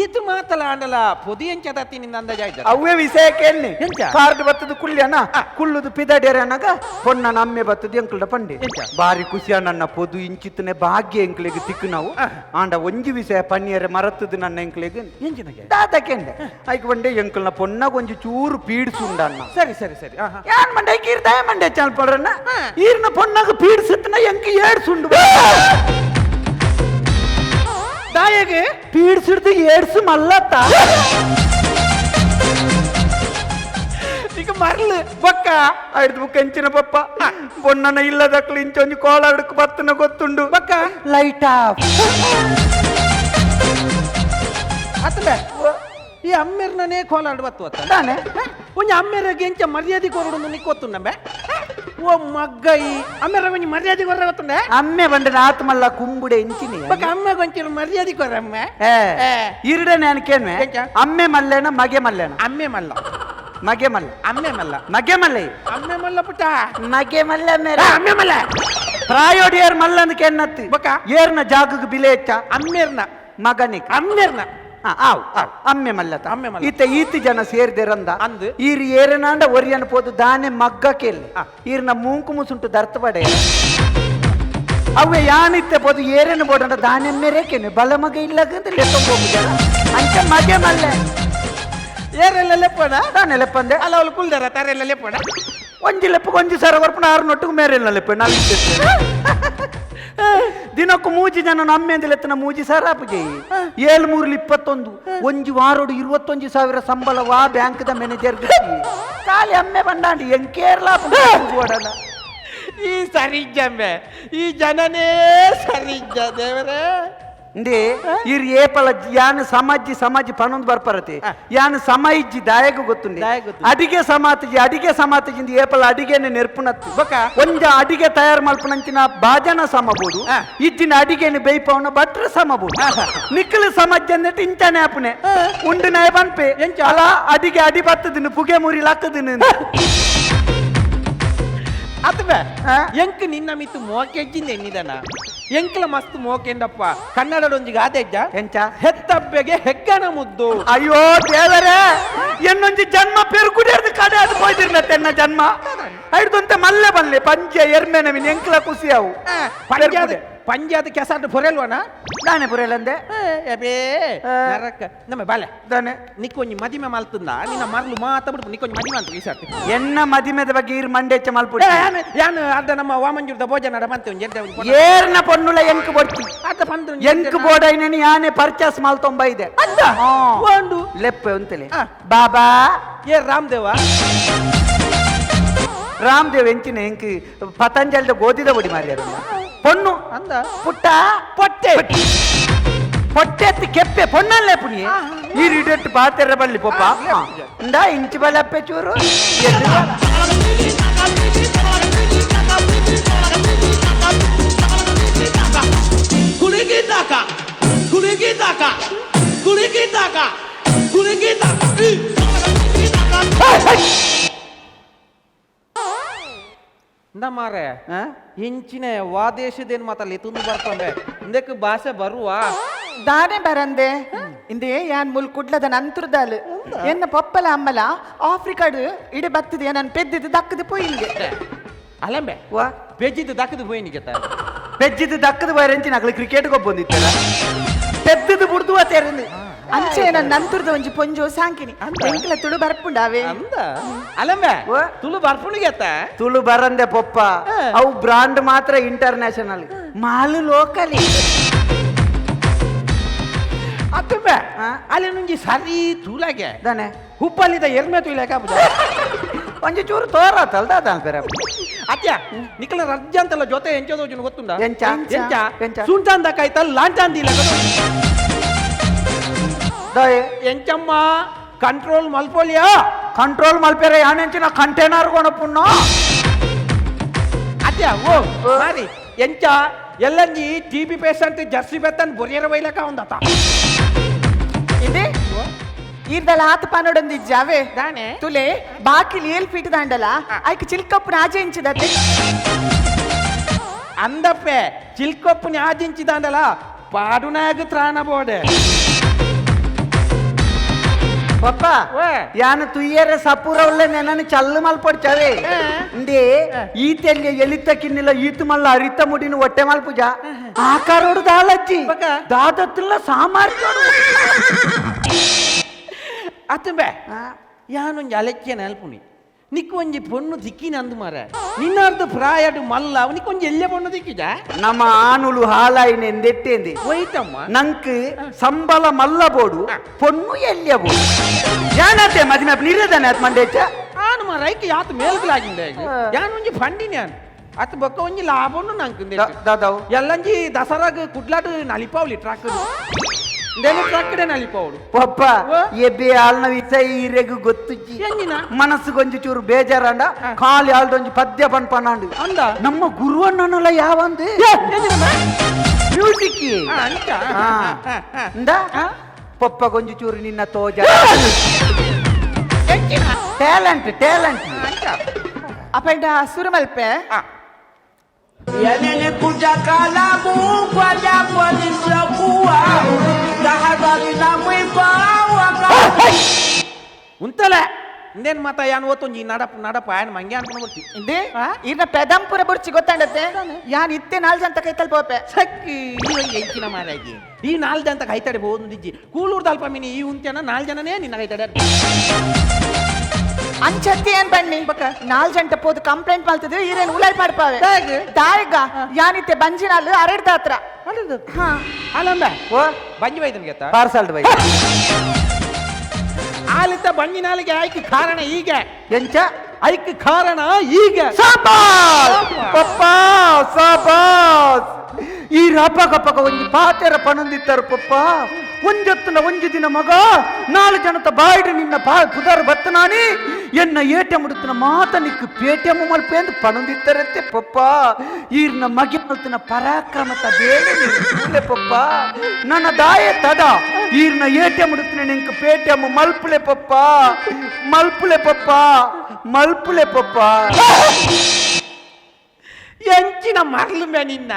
ಈತು ಮಾತಲ ಆಂಡಲ ಪೊದಿ ಎಂಚದತ್ತಿ ನಿಂದ ಅಂದಾಜಾಯ್ತ. ಅವೇ ವಿಷಯ ಕೇಳಿ. ಎಂಚ? ಕಾರ್ಡ್ ಬತ್ತದ ಕುಲ್ಯಾನ ಕುಲ್ಲುದು ಪಿದಡ್ಯರನಗ ಪೊಣ್ಣ ನಮ್ಮೆ ಬತ್ತದ ಎಂಕ್ಲಡ ಪಂಡೆ. ಎಂಚ? ಬಾರಿ ಖುಷಿಯ ನನ್ನ ಪೊದು ಇಂಚಿತ್ತನೆ ಭಾಗ್ಯ ಎಂಕ್ಲೆಗ್ ತಿಕ್ಕು ನಾವು ಆಂಡ ಒಂಜಿ ವಿಷಯ ಪನ್ನಿಯರೆ ಮರತ್ತದು ನನ್ನ ಎಂಕ್ಲೆಗ್. ಎಂಚಿನಗೆ? ದಾದ ಕೆಂಡೆ ಐಕ್ ಬಂಡೆ ಎಂಕಲ್ನ ಪೊನ್ನ ಒಂಜಿ ಚೂರು ಪೀಡ್ಸುಂಡಣ್ಣ. ಸರಿ ಸರಿ ಸರಿ ಆಹಾ. ಯಾನ್ ಮಂಡೆ ಐಕ್ ಈರ್ದಾಯ ಮಂಡೆ ಚಾಲ್ಪಡ್ರನ್ನ ಈರ್ನ ಪೊನ್ನಗ ಪೀಡ್ಸುತ್ತನ ಎಂಕ್ ಏಡ್ಸುಂಡು. ದಾಯಗೆ? ಪೀಡ್ಸಿಡ್ದು ಏಡ್ಸು ಮಲ್ಲತ್ತ. ಈಗ ಮರ್ಲು ಬೊಕ್ಕ ಐದು ಬುಕ್ ಎಂಚಿನ ಪಪ್ಪ ಪೊನ್ನನ ಇಲ್ಲದಕ್ಲು ಇಂಚೊಂಜಿ ಕೋಲಾಡಕ್ ಬತ್ತನ ಗೊತ್ತುಂಡು. ಬೊಕ್ಕ ಲೈಟ್ ಆಫ್. ಅತ್ತಂಬೆ, ಈ ಅಮ್ಮೆರ್ನೇ ಕೋಲಾಡ್ ಬತ್ತು ಅತ್ತ. ತಾನೆ. ಒಂಜಿ ಅಮ್ಮೆರಗೆ ಎಂಚ ಮರ್ಯಾದೆ ಕೊರಡು ನಿಕ್ಕೊತ್ತುಂಡಂಬೆ. ಓ ಮಗ್ಗ, ಈ ಅಮ್ಮೆರ ಒಂಜಿ ಮರ್ಯಾದೆ ಕೊರ್ರೆ ಗೊತ್ತುಂಡೆ. ಅಮ್ಮೆ ಬಂಡ ಆತ್ಮಲ್ಲ ಕುಂಬುಡೆ ಎಂಚಿನಿ. ಬೊಕ್ಕ ಅಮ್ಮೆಗೆ ಒಂಚೂರು ಮರ್ಯಾದೆ ಕೊರಮ್ಮೆ. ಏ, ಇರ್ಡೆ ನಾನು ಕೇಳ್ಮೆ. ಎಂಚ? ಅಮ್ಮೆ ಮಲ್ಲೇನ, ಮಗೆ ಮಲ್ಲೇನ? ಅಮ್ಮೆ ಮಲ್ಲ. ಮಗೆ ಮಲ್ಲ. ಅಮ್ಮೆ ಮಲ್ಲ. ಮಗೆ ಮಲ್ಲ. ಅಮ್ಮೆ ಮಲ್ಲ ಪುಟ್ಟ. ಮಗೆ ಮಲ್ಲ ಮೇರೆ. ಅಮ್ಮೆ ಮಲ್ಲ. ಪ್ರಾಯೋಡಿ ಏರ್ ಮಲ್ಲ ಅಂದ್ ಕೆನ್ನತ್ತು. ಬೊಕ್ಕ? ಏರ್ನ ಜಾಗಕ್ಕೆ ಬಿಲೆ ಹೆಚ್ಚ? ಅಮ್ಮೆರ್ನ. ಮಗನಿಗೆ. ಅಮ್ಮೆರ್ನ. ಆವ್ ಆವ್, ಅಮ್ಮೆ ಮಲ್ಲತ. ಅಮ್ಮೆ ಮಲ್ಲ. ಈತ ಈತ ಜನ ಸೇರ್ದಿರಂದ. ಅಂದ್. ಈರ್ ಏರನಾಂಡ ಒರಿಯನ ಪೋದು ದಾನೆ ಮಗ್ಗ ಕೇಳಿ ಈರ್ನ ಮೂಂಕು ಮುಸುಂಟು ದರ್ತ ಪಡೆ ಅವೇ ಯಾನಿತ್ತೆ ಪೋದು ಏರನ ಬೋಡಂಡ ದಾನೆ ಮೇರೇಕೇನೆ ಬಲ ಮಗ ಇಲ್ಲಗಂತ ಲೆತ್ತೊಂಬೋಗು ಜನ ಅಂಚ ಮಗೆ ಮಲ್ಲೆ. ಏರೆಲ್ಲ ಲೆಪ್ಪಣ. ದಾನೆ ಲೆಪ್ಪಂದೆ. ಅಲ್ಲ, ಅವಳು ಕುಲ್ದಾರ ತಾರೆಲ್ಲ ಲೆಪ್ಪಣ. ಒಂಜಿ ಲೆಪ್ಪಗೆ ಒಂಜಿ ಸರ ಬರ್ಪಣ ಆರು ನೊಟ್ಟಿಗೆ ಮೇರೆಲ್ಲ ಲೆಪ್ಪ. ನಾಲ್ ದಿನಕ್ಕೂ ಮೂಜಿ ಜನ ನಮ್ಮೆಂದು ಲೆತ್ತನ ಮೂಜಿ ಸರ ಆಪುಜೆ. ಏಳು ಮೂರ್ಲಿ 21, ಒಂಜಿ ವಾರೋಡು 21,000 ಸಂಬಳ ವಾ ಬ್ಯಾಂಕ್ದ ಮ್ಯಾನೇಜರ್ ಖಾಲಿ ಅಮ್ಮೆ ಬಂಡಾಂಡಿ ಎಂಕೇರ್ಲ ಓಡಣ. ಈ ಸರಿ ಇಜ್ಜಂಬೆ, ಈ ಜನನೇ ಸರಿ ಇಜ್ಜ ದೇವರೇ. ಇಂದೇ ಇರ್ ಏಪಲ ಯಾನ್ ಸಮಾಜಿ ಸಮಾಜಿ ಪನೊಂದು ಬರ್ಪರತೆ. ಯಾನ್ ಸಮ ಇಜ್ಜಿ ದಾಯಗ ಗೊತ್ತುಂಡೆ. ದಾಯಗ್ ಗೊತ್ತುಂಡು. ಅಡಿಗೆ ಸಮಾತಜಿ ಅಡಿಗೆ ಸಮಾತಜಿಂದ ಏಪಲ ಅಡಿಗೆನೆ ನೆರ್ಪುನತ್ತು. ಬೊಕ? ಒಂಜ ಅಡಿಗೆ ತಯಾರು ಮಲ್ಪುನಂಚಿನ ಬಾಜನ ಸಮಬೋದು, ಇಜ್ಜಿನ ಅಡಿಗೆನೆ ಬೇಯ್ಪವನ ಭಟ್ರ ಸಮಬೋದು. ನಿಕ್ಕಲು ಸಮಾಜ ಅಂದಟ್ಟು ಇಂಚಾನೆ ಆಪುನೆ ಉಂಡು ನಾಯ ಪನ್ಪೆ. ಎಂಚ? ಅಲ ಅಡಿಗೆ ಅಡಿ ಬತ್ತದಿನ ಪುಗೆ ಮುರಿ ಲಕ್ಕದಿನ. ಅತ್ವೆ, ಎಂಕ್ ನಿನ್ನ ಮಿತ್ತು ಮೋಕೆಜ್ಜಿಂದ ಎನ್ನಿದನ ಎಂಕ್ಲ ಮಸ್ತ್ ಮೋಕೆಂಡಪ್ಪ. ಕನ್ನಡದೊಂಜಿ ಗಾದೆ ಇಜ್ಜ? ಎಂಚ? ಹೆತ್ತಬ್ಬೆಗೆ ಹೆಗ್ಗಣ ಮುದ್ದು. ಅಯ್ಯೋ ದೇವರೇ, ಎನ್ನೊಂಜಿ ಜನ್ಮ ಪೆರುಕುಡಿಯರ್ದು ಕಡೆ ಅದು ಪೋಯ್ದಿರ್ನ ತೆನ್ನ ಜನ್ಮ ಐಡ್ದೊಂತೆ ಮಲ್ಲೆ ಬಲ್ಲೆ ಪಂಜೆ ಎರ್ಮೆನ ಮಿನ್ ಎಂಕ್ಲ ಖುಷಿ ಅವು. ಪಂಜಾದ ಪಂಜಾದ ಕೆಸಾಟ ಪೊರೆಲ್ವನ. ದಾನೆ ಪುರೆಲಂದೆ? ಅಬೇ ನರಕ ನಮ್ಮ ಬಾಲೆ. ದಾನೆ? ನಿಕ್ಕೊಂಜಿ ಮದಿಮೆ ಮಲ್ತಂದ ನಿನ್ನ ಮರ್ಲು ಮಾತ ಬಿಡ್ಪು. ನಿಕ್ಕೊಂಜಿ ಮದಿಮೆ ಅಂತ ಈ ಸರ್ತಿ. ಎನ್ನ ಮದಿಮೆದ ಬಗ್ಗೆ ಈರ್ ಮಂಡೆಚ್ಚ ಮಲ್ಪುಡಿ. ಯಾನ್ ಯಾನ್ ಅರ್ಧ ನಮ್ಮ ವಾಮಂಜೂರ್ದ ಭೋಜನ ಬಂತೆ ಒಂಜಿ ಎಡ್ಡೆ ಒಂಜಿ ಪೊಣ್ಣು. ಏರ್ನ ಪೊನ್ನುಲ ಎಂಕ್ ಬೊಡ್ಚಿ. ಅರ್ಧ ಪಂದ್ ಒಂಜಿ. ಎಂಕ್ ಬೋಡೈನೇನು ಯಾನೆ ಪರ್ಚೇಸ್ ಮಲ್ತೊಂಬ ಇದೆ. ಅದ್ದ ಒಂದು ಲೆಪ್ಪೆ ಅಂತಲೇ. ಬಾಬಾ. ಏ ರಾಮದೇವ. ರಾಮದೇವ್ ಎಂಚಿನ ಎಂಕ್ ಪತಂಜಲಿದ ಗೋಧಿದ ಬೊಡಿ ಮಾರ್ಯಾರ ಪೊಣ್ಣು. ಅಂದ. ಪುಟ್ಟ. ಪೊಟ್ಟೆ. పొట్టెత్తి ಕೆಪ್ಪೆ పొన్నల్లే ಪುಣಿ ಈ ರಿಡೆಟ್ ಪಾತೆರ ಬಲ್ಲಿ ಪೊಪ್ಪ. ಇಂದ ಇಂಚಿ ಬಲಪ್ಪೆ ಚೂರು ಎದ್ದು ಬಾ. Kulikitaka, kulikitaka, kulikitaka, kulikitaka, ಇಂದ ಮಾರೆ. ಆ? ಇಂಚಿನ ವಾದೇಶದೇನು ಮಾತಲ್ಲಿ ತುಂದು ಬರ್ತಂಬೆ ಇಂದಕ್ಕೆ ಭಾಷೆ ಬರುವ. ದಾನೆ ಬರಂದೆ ಇಂದೇ ಯಾನ್ ಮುಲ್ ಕುಡ್ಲದ ನಂತರದಾಲ್ ಎನ್ನ ಪಪ್ಪಲ ಅಮ್ಮಲ ಆಫ್ರಿಕಾಡು ಇಡೆ ಬತ್ತದೆ ನಾನು ಪೆದ್ದಿದ್ದು ದಕ್ಕದು ಪೋಯಿಂಗೆ. ಅಲಂಬೆ. ವಾ. ಪೆಜ್ಜಿದ್ದು ದಕ್ಕದು ಪೋಯಿನಿಗೆ. ಪೆಜ್ಜಿದ್ದು ದಕ್ಕದ ಬೈರಂಚಿನ ಅಗಲು ಕ್ರಿಕೆಟ್ ಗೊಬ್ಬೊಂದಿತ್ತಲ್ಲ ಪೆದ್ದದು ಬುಡ್ದು ತೆರಂದು. ಅಂಚೆ ನನ್ನ ನಂತರದ ಒಂಜಿ ಪೊಂಜೋ ಸಾಂಕಿನಿ ಎಂಕ್ಲ ತುಳು ಬರ್ಪುಂಡಾವೆ. ಅಂದ ಅಲಂಬೆ. ವಾ. ತುಳು ಬರ್ಪುಣಿಗೆತ್ತ. ತುಳು ಬರಂದೆ ಪೊಪ್ಪ. ಅವು ಬ್ರಾಂಡ್ ಮಾತ್ರ ಇಂಟರ್ನ್ಯಾಷನಲ್, ಮಾಲು ಲೋಕಲಿ. ಅತ್ತಂಬೆ. ಆ? ಅಲ್ಲಿ ನುಂಜಿ ಸರಿ ತೂಲಾಗೆ. ದಾನೆ? ಹುಬ್ಬಲ್ಲಿದ ಎರ್ಮೆ ತುಯ್ಲಾಕ. ಒಂಜಿ ಚೂರು ತೋರಾತಲ್ದ ಅದಾನ್ ಪೆರ. ಅತ್ಯ, ನಿಕ್ಕಲ ರಜ್ಜ ಅಂತಲ್ಲ ಜೊತೆ ಎಂಚದೋಜುನು ಗೊತ್ತುಂಡ? ಎಂಚ? ಎಂಚ? ಎಂಚ? ಸುಂಟಾಂದ ಕಾಯ್ತಲ್ ಲಾಂಟಾಂದಿಲ್ಲ. ದಾಯೆ? ಎಂಚಮ್ಮ, ಕಂಟ್ರೋಲ್ ಮಲ್ಪೋಲಿಯಾ? ಕಂಟ್ರೋಲ್ ಮಲ್ಪೆರ ಯಾನೆಂಚಿನ ಕಂಟೈನರ್ ಕೊನಪುಣ್ಣ. ಅತ್ಯ, ಓ ಮಾರಿ ಎಂಚ ಎಲ್ಲಂಜಿ TB patient Jersey ಬೆತ್ತನ್ ಬೊರಿಯರ ವೈಲಕ ಒಂದತ. ಇಂದೇ ಈರ್ದಲ ಆತ ಪಾನೋಡೊಂದಿಜ್ಜಾವೆ. ದಾನೆ? ತುಲೆ ಬಾಕಿಲ್ ಏಲ್ ಫೀಟ್ ದಾಂಡಲ ಐಕ್ ಚಿಲ್ಕಪ್ಪು ರಾಜೆ ಇಂಚಿದತ್ತೆ. ಅಂದಪ್ಪೆ, ಚಿಲ್ಕೊಪ್ಪು ಆಜಿಂಚಿದಾಂಡಲ ಪಾಡುನಾಗ ತ್ರಾಣ ಬೋಡೆ. ಪಪ್ಪ. ಓ. ಯಾನ ತುಯ್ಯರ ಸಪೂರ ಉಳ್ಳ ನೆನನ ಚಲ್ಲು ಮಲ್ಪೊಡ್ಚವೆ. ಇಂದೇ ಈತೆಲ್ಯ ಎಲಿತ ಕಿನ್ನಿಲ ಈತು ಮಲ್ಲ ಅರಿತ ಮುಡಿನ ಹೊಟ್ಟೆ ಮಲ್ಪುಜ ಆಕಾರೋಡು ದಾಲಜ್ಜಿ. ಬಕ. ದಾದತ್ತಿಲ್ಲ ಸಾಮರ್ಥ್ಯೋಡು. ಅತ್ತಂಬೆ, ಯಾನೊಂಜಿ ಅಲೆಕ್ಕಿಯ ನೆಲ್ಪುನಿ. ನಿಕ್ಕು ಒಂಜಿ ಪೊಣ್ಣು ದಿಕ್ಕಿನ ಅಂದು ಮಾರ ನಿನ್ನಾರ್ದು ಪ್ರಾಯಡು ಮಲ್ಲ ನಿಕ್ಕೊಂಜಿ ಒಂಜಿ ಎಲ್ಲೆ ಪೊಣ್ಣು ದಿಕ್ಕಿಜ. ನಮ್ಮ ಆನುಲು ಹಾಲಾಯಿನೆಂದೆಟ್ಟೇಂದಿ. ಒಯ್ತಮ್ಮ. ನಂಕ್ ಸಂಬಳ ಮಲ್ಲ ಬೋಡು, ಪೊಣ್ಣು ಎಲ್ಲಿಯ ಬೋಡು. ಯಾನತೆ ಮದಿಮೆ ನೀರದಾನೆ ಆತ್ ಮಂಡೇಚ. ಯಾನ್ ಮಾರೈಕ್ ಯಾತ್ ಮೇಲ್ಗಲಾಗಿಂದ ಯಾನ್ ಒಂಜಿ ಫಂಡಿನ ಯಾನ್ ಅತ್ ಬೊಕ್ಕ ಒಂಜಿ ಲಾಭನು ನಂಕ್. ದಾದಾವು? ಎಲ್ಲಂಜಿ ದಸರಾಗ್ ಕುಡ್ಲಾಡ್ ನಲಿಪಾವ್ಲಿ ಟ್ರಕ್, ಇಂದೆಲ್ಲ ಟ್ರಕ್ ಡೆ ನಲಿಪಾವಡು. ಪಪ್ಪ. ಓ? ಎಬ್ಬೆ ಆಲ್ನ ವಿಷಯ ಈರೆಗು ಗೊತ್ತುಜ್ಜಿ. ಎಂಜಿನ? ಮನಸ್ಸುಗೊಂಜಿ ಚೂರು ಬೇಜಾರಂಡ ಖಾಲಿ ಆಲ್ದೊಂಜಿ ಪದ್ಯ ಪನ್ಪನಾಂಡು. ಅಂದ? ನಮ್ಮ ಗುರುವಣ್ಣನಲ್ಲ ಯಾವಂದು ಮ್ಯೂಸಿಕ್. ಅಂಚ. ಇಂದ ಪಪ್ಪ ಗೊಂಜಿ ಚೂರು ನಿನ್ನ ತೋಜ ಟ್ಯಾಲೆಂಟ್ ಟ್ಯಾಲೆಂಟ್. ಅಪಂಡ ಸುರು ಮಲ್ಪೆ. Yenene kujakala mukwa japo nisyakuwa tahadhari na mwiba waka ಉಂತಲೆ ಇಂದೇನ್ ಮಾತ ಯಾನ್ ಓತೊಂಜಿ ನಡಪ್ ನಡಪ ಆಯನ್ ಮಂಗೆ ಅನ್ಕೊಂಡು ಬರ್ತಿ. ಇಂದೆ ಇರ್ನ ಪೆದಂಪುರ ಬುರ್ಚಿ ಗೊತ್ತಾಂಡತ್ತೆ, ಯಾನ್ ಇತ್ತೆ ನಾಲ್ ಜನ ಕೈತಲ್ ಪೋಪೆ. ಸಕ್ಕಿ ಈ ಒಂಜಿ ಎಂಚಿನ ಮಾರಾಜಿ, ಈ ನಾಲ್ ಜನ ಕೈತಡೆ ಹೋದಿಜ್ಜಿ ಕೂಲೂರ್ದ ಅಲ್ಪ ಮಿನಿ ಈ ಉಂತ್ಯನ ನಾಲ್ ಜನನೇ ನಿನ್ನ ಕೈತಡೆ. ಅಂಚತ್ತಿ ಏನ್ ಬಣ್ಣಿ ನಾಲ್ ಜಂಟ ಪೋದು ಕಂಪ್ಲೇಂಟ್ ಮಾಡ್ತಿದ್ರು, ಈರೇನ್ ಉಲಾಯ್ ಪಾಡ್ಪಾವೆ. ದಾಯಗ ಯಾನಿತ್ತೆ ಬಂಜಿನಾಲ್ ಅರಡ್ದ ಹತ್ರ. ಹಾ. ಅಲ್ಲಂಬ. ಓ. ಬಂಜಿ ಬೈದನ್ ಗೆತ್ತ. ಪಾರ್ಸಲ್ಡ್ ಬೈ. ಆಲಿತ ಬಂಜಿನಾಲಿಗೆ ಆಯ್ಕೆ ಕಾರಣ ಈಗ. ಎಂಚ? ಐಕ್ ಕಾರಣ ಈಗ. ಸಾಬಾಸ್ ಪಪ್ಪ, ಸಾಬಾಸ್. ಈ ರಪಕ ಒಂಜಿ ಪಾತೆರ ಪನೊಂದಿತ್ತಾರೆ ಪಪ್ಪ. ಒಂಜೊತ್ತನ ಒಂಜಿ ದಿನ ಮಗ ನಾಲ್ ಜನತ ಬಾಯ್ಡು ನಿನ್ನ ಪಾ ಪುದರ್ ಬತ್ತನಾನಿ ಎನ್ನ ಏಟೆ ಮುಡುತ್ತನ ಮಾತ ನಿಕ್ಕು ಪೇಟೆಮ್ಮ ಮಲ್ಪೇಂದು ಪನೊಂದಿತ್ತರಂತೆ ಪಪ್ಪ. ಈರ್ನ ಮಗೆ ಮಲ್ತನ ಪರಾಕ್ರಮತ ಬೇಳೆ ನೀರು ಪಪ್ಪ. ನನ್ನ ದಾಯ ತದ ಈರ್ನ ಏಟೆ ಮುಡುತ್ತನ ನಿಂಕ್ ಪೇಟೆಮ್ಮ ಮಲ್ಪುಲೆ ಪಪ್ಪ, ಮಲ್ಪುಲೆ ಪಪ್ಪ, ಮಲ್ಪುಲೆ ಪಪ್ಪ. ಎಂಚಿನ ಮರ್ಲು ಮೇ ನಿನ್ನ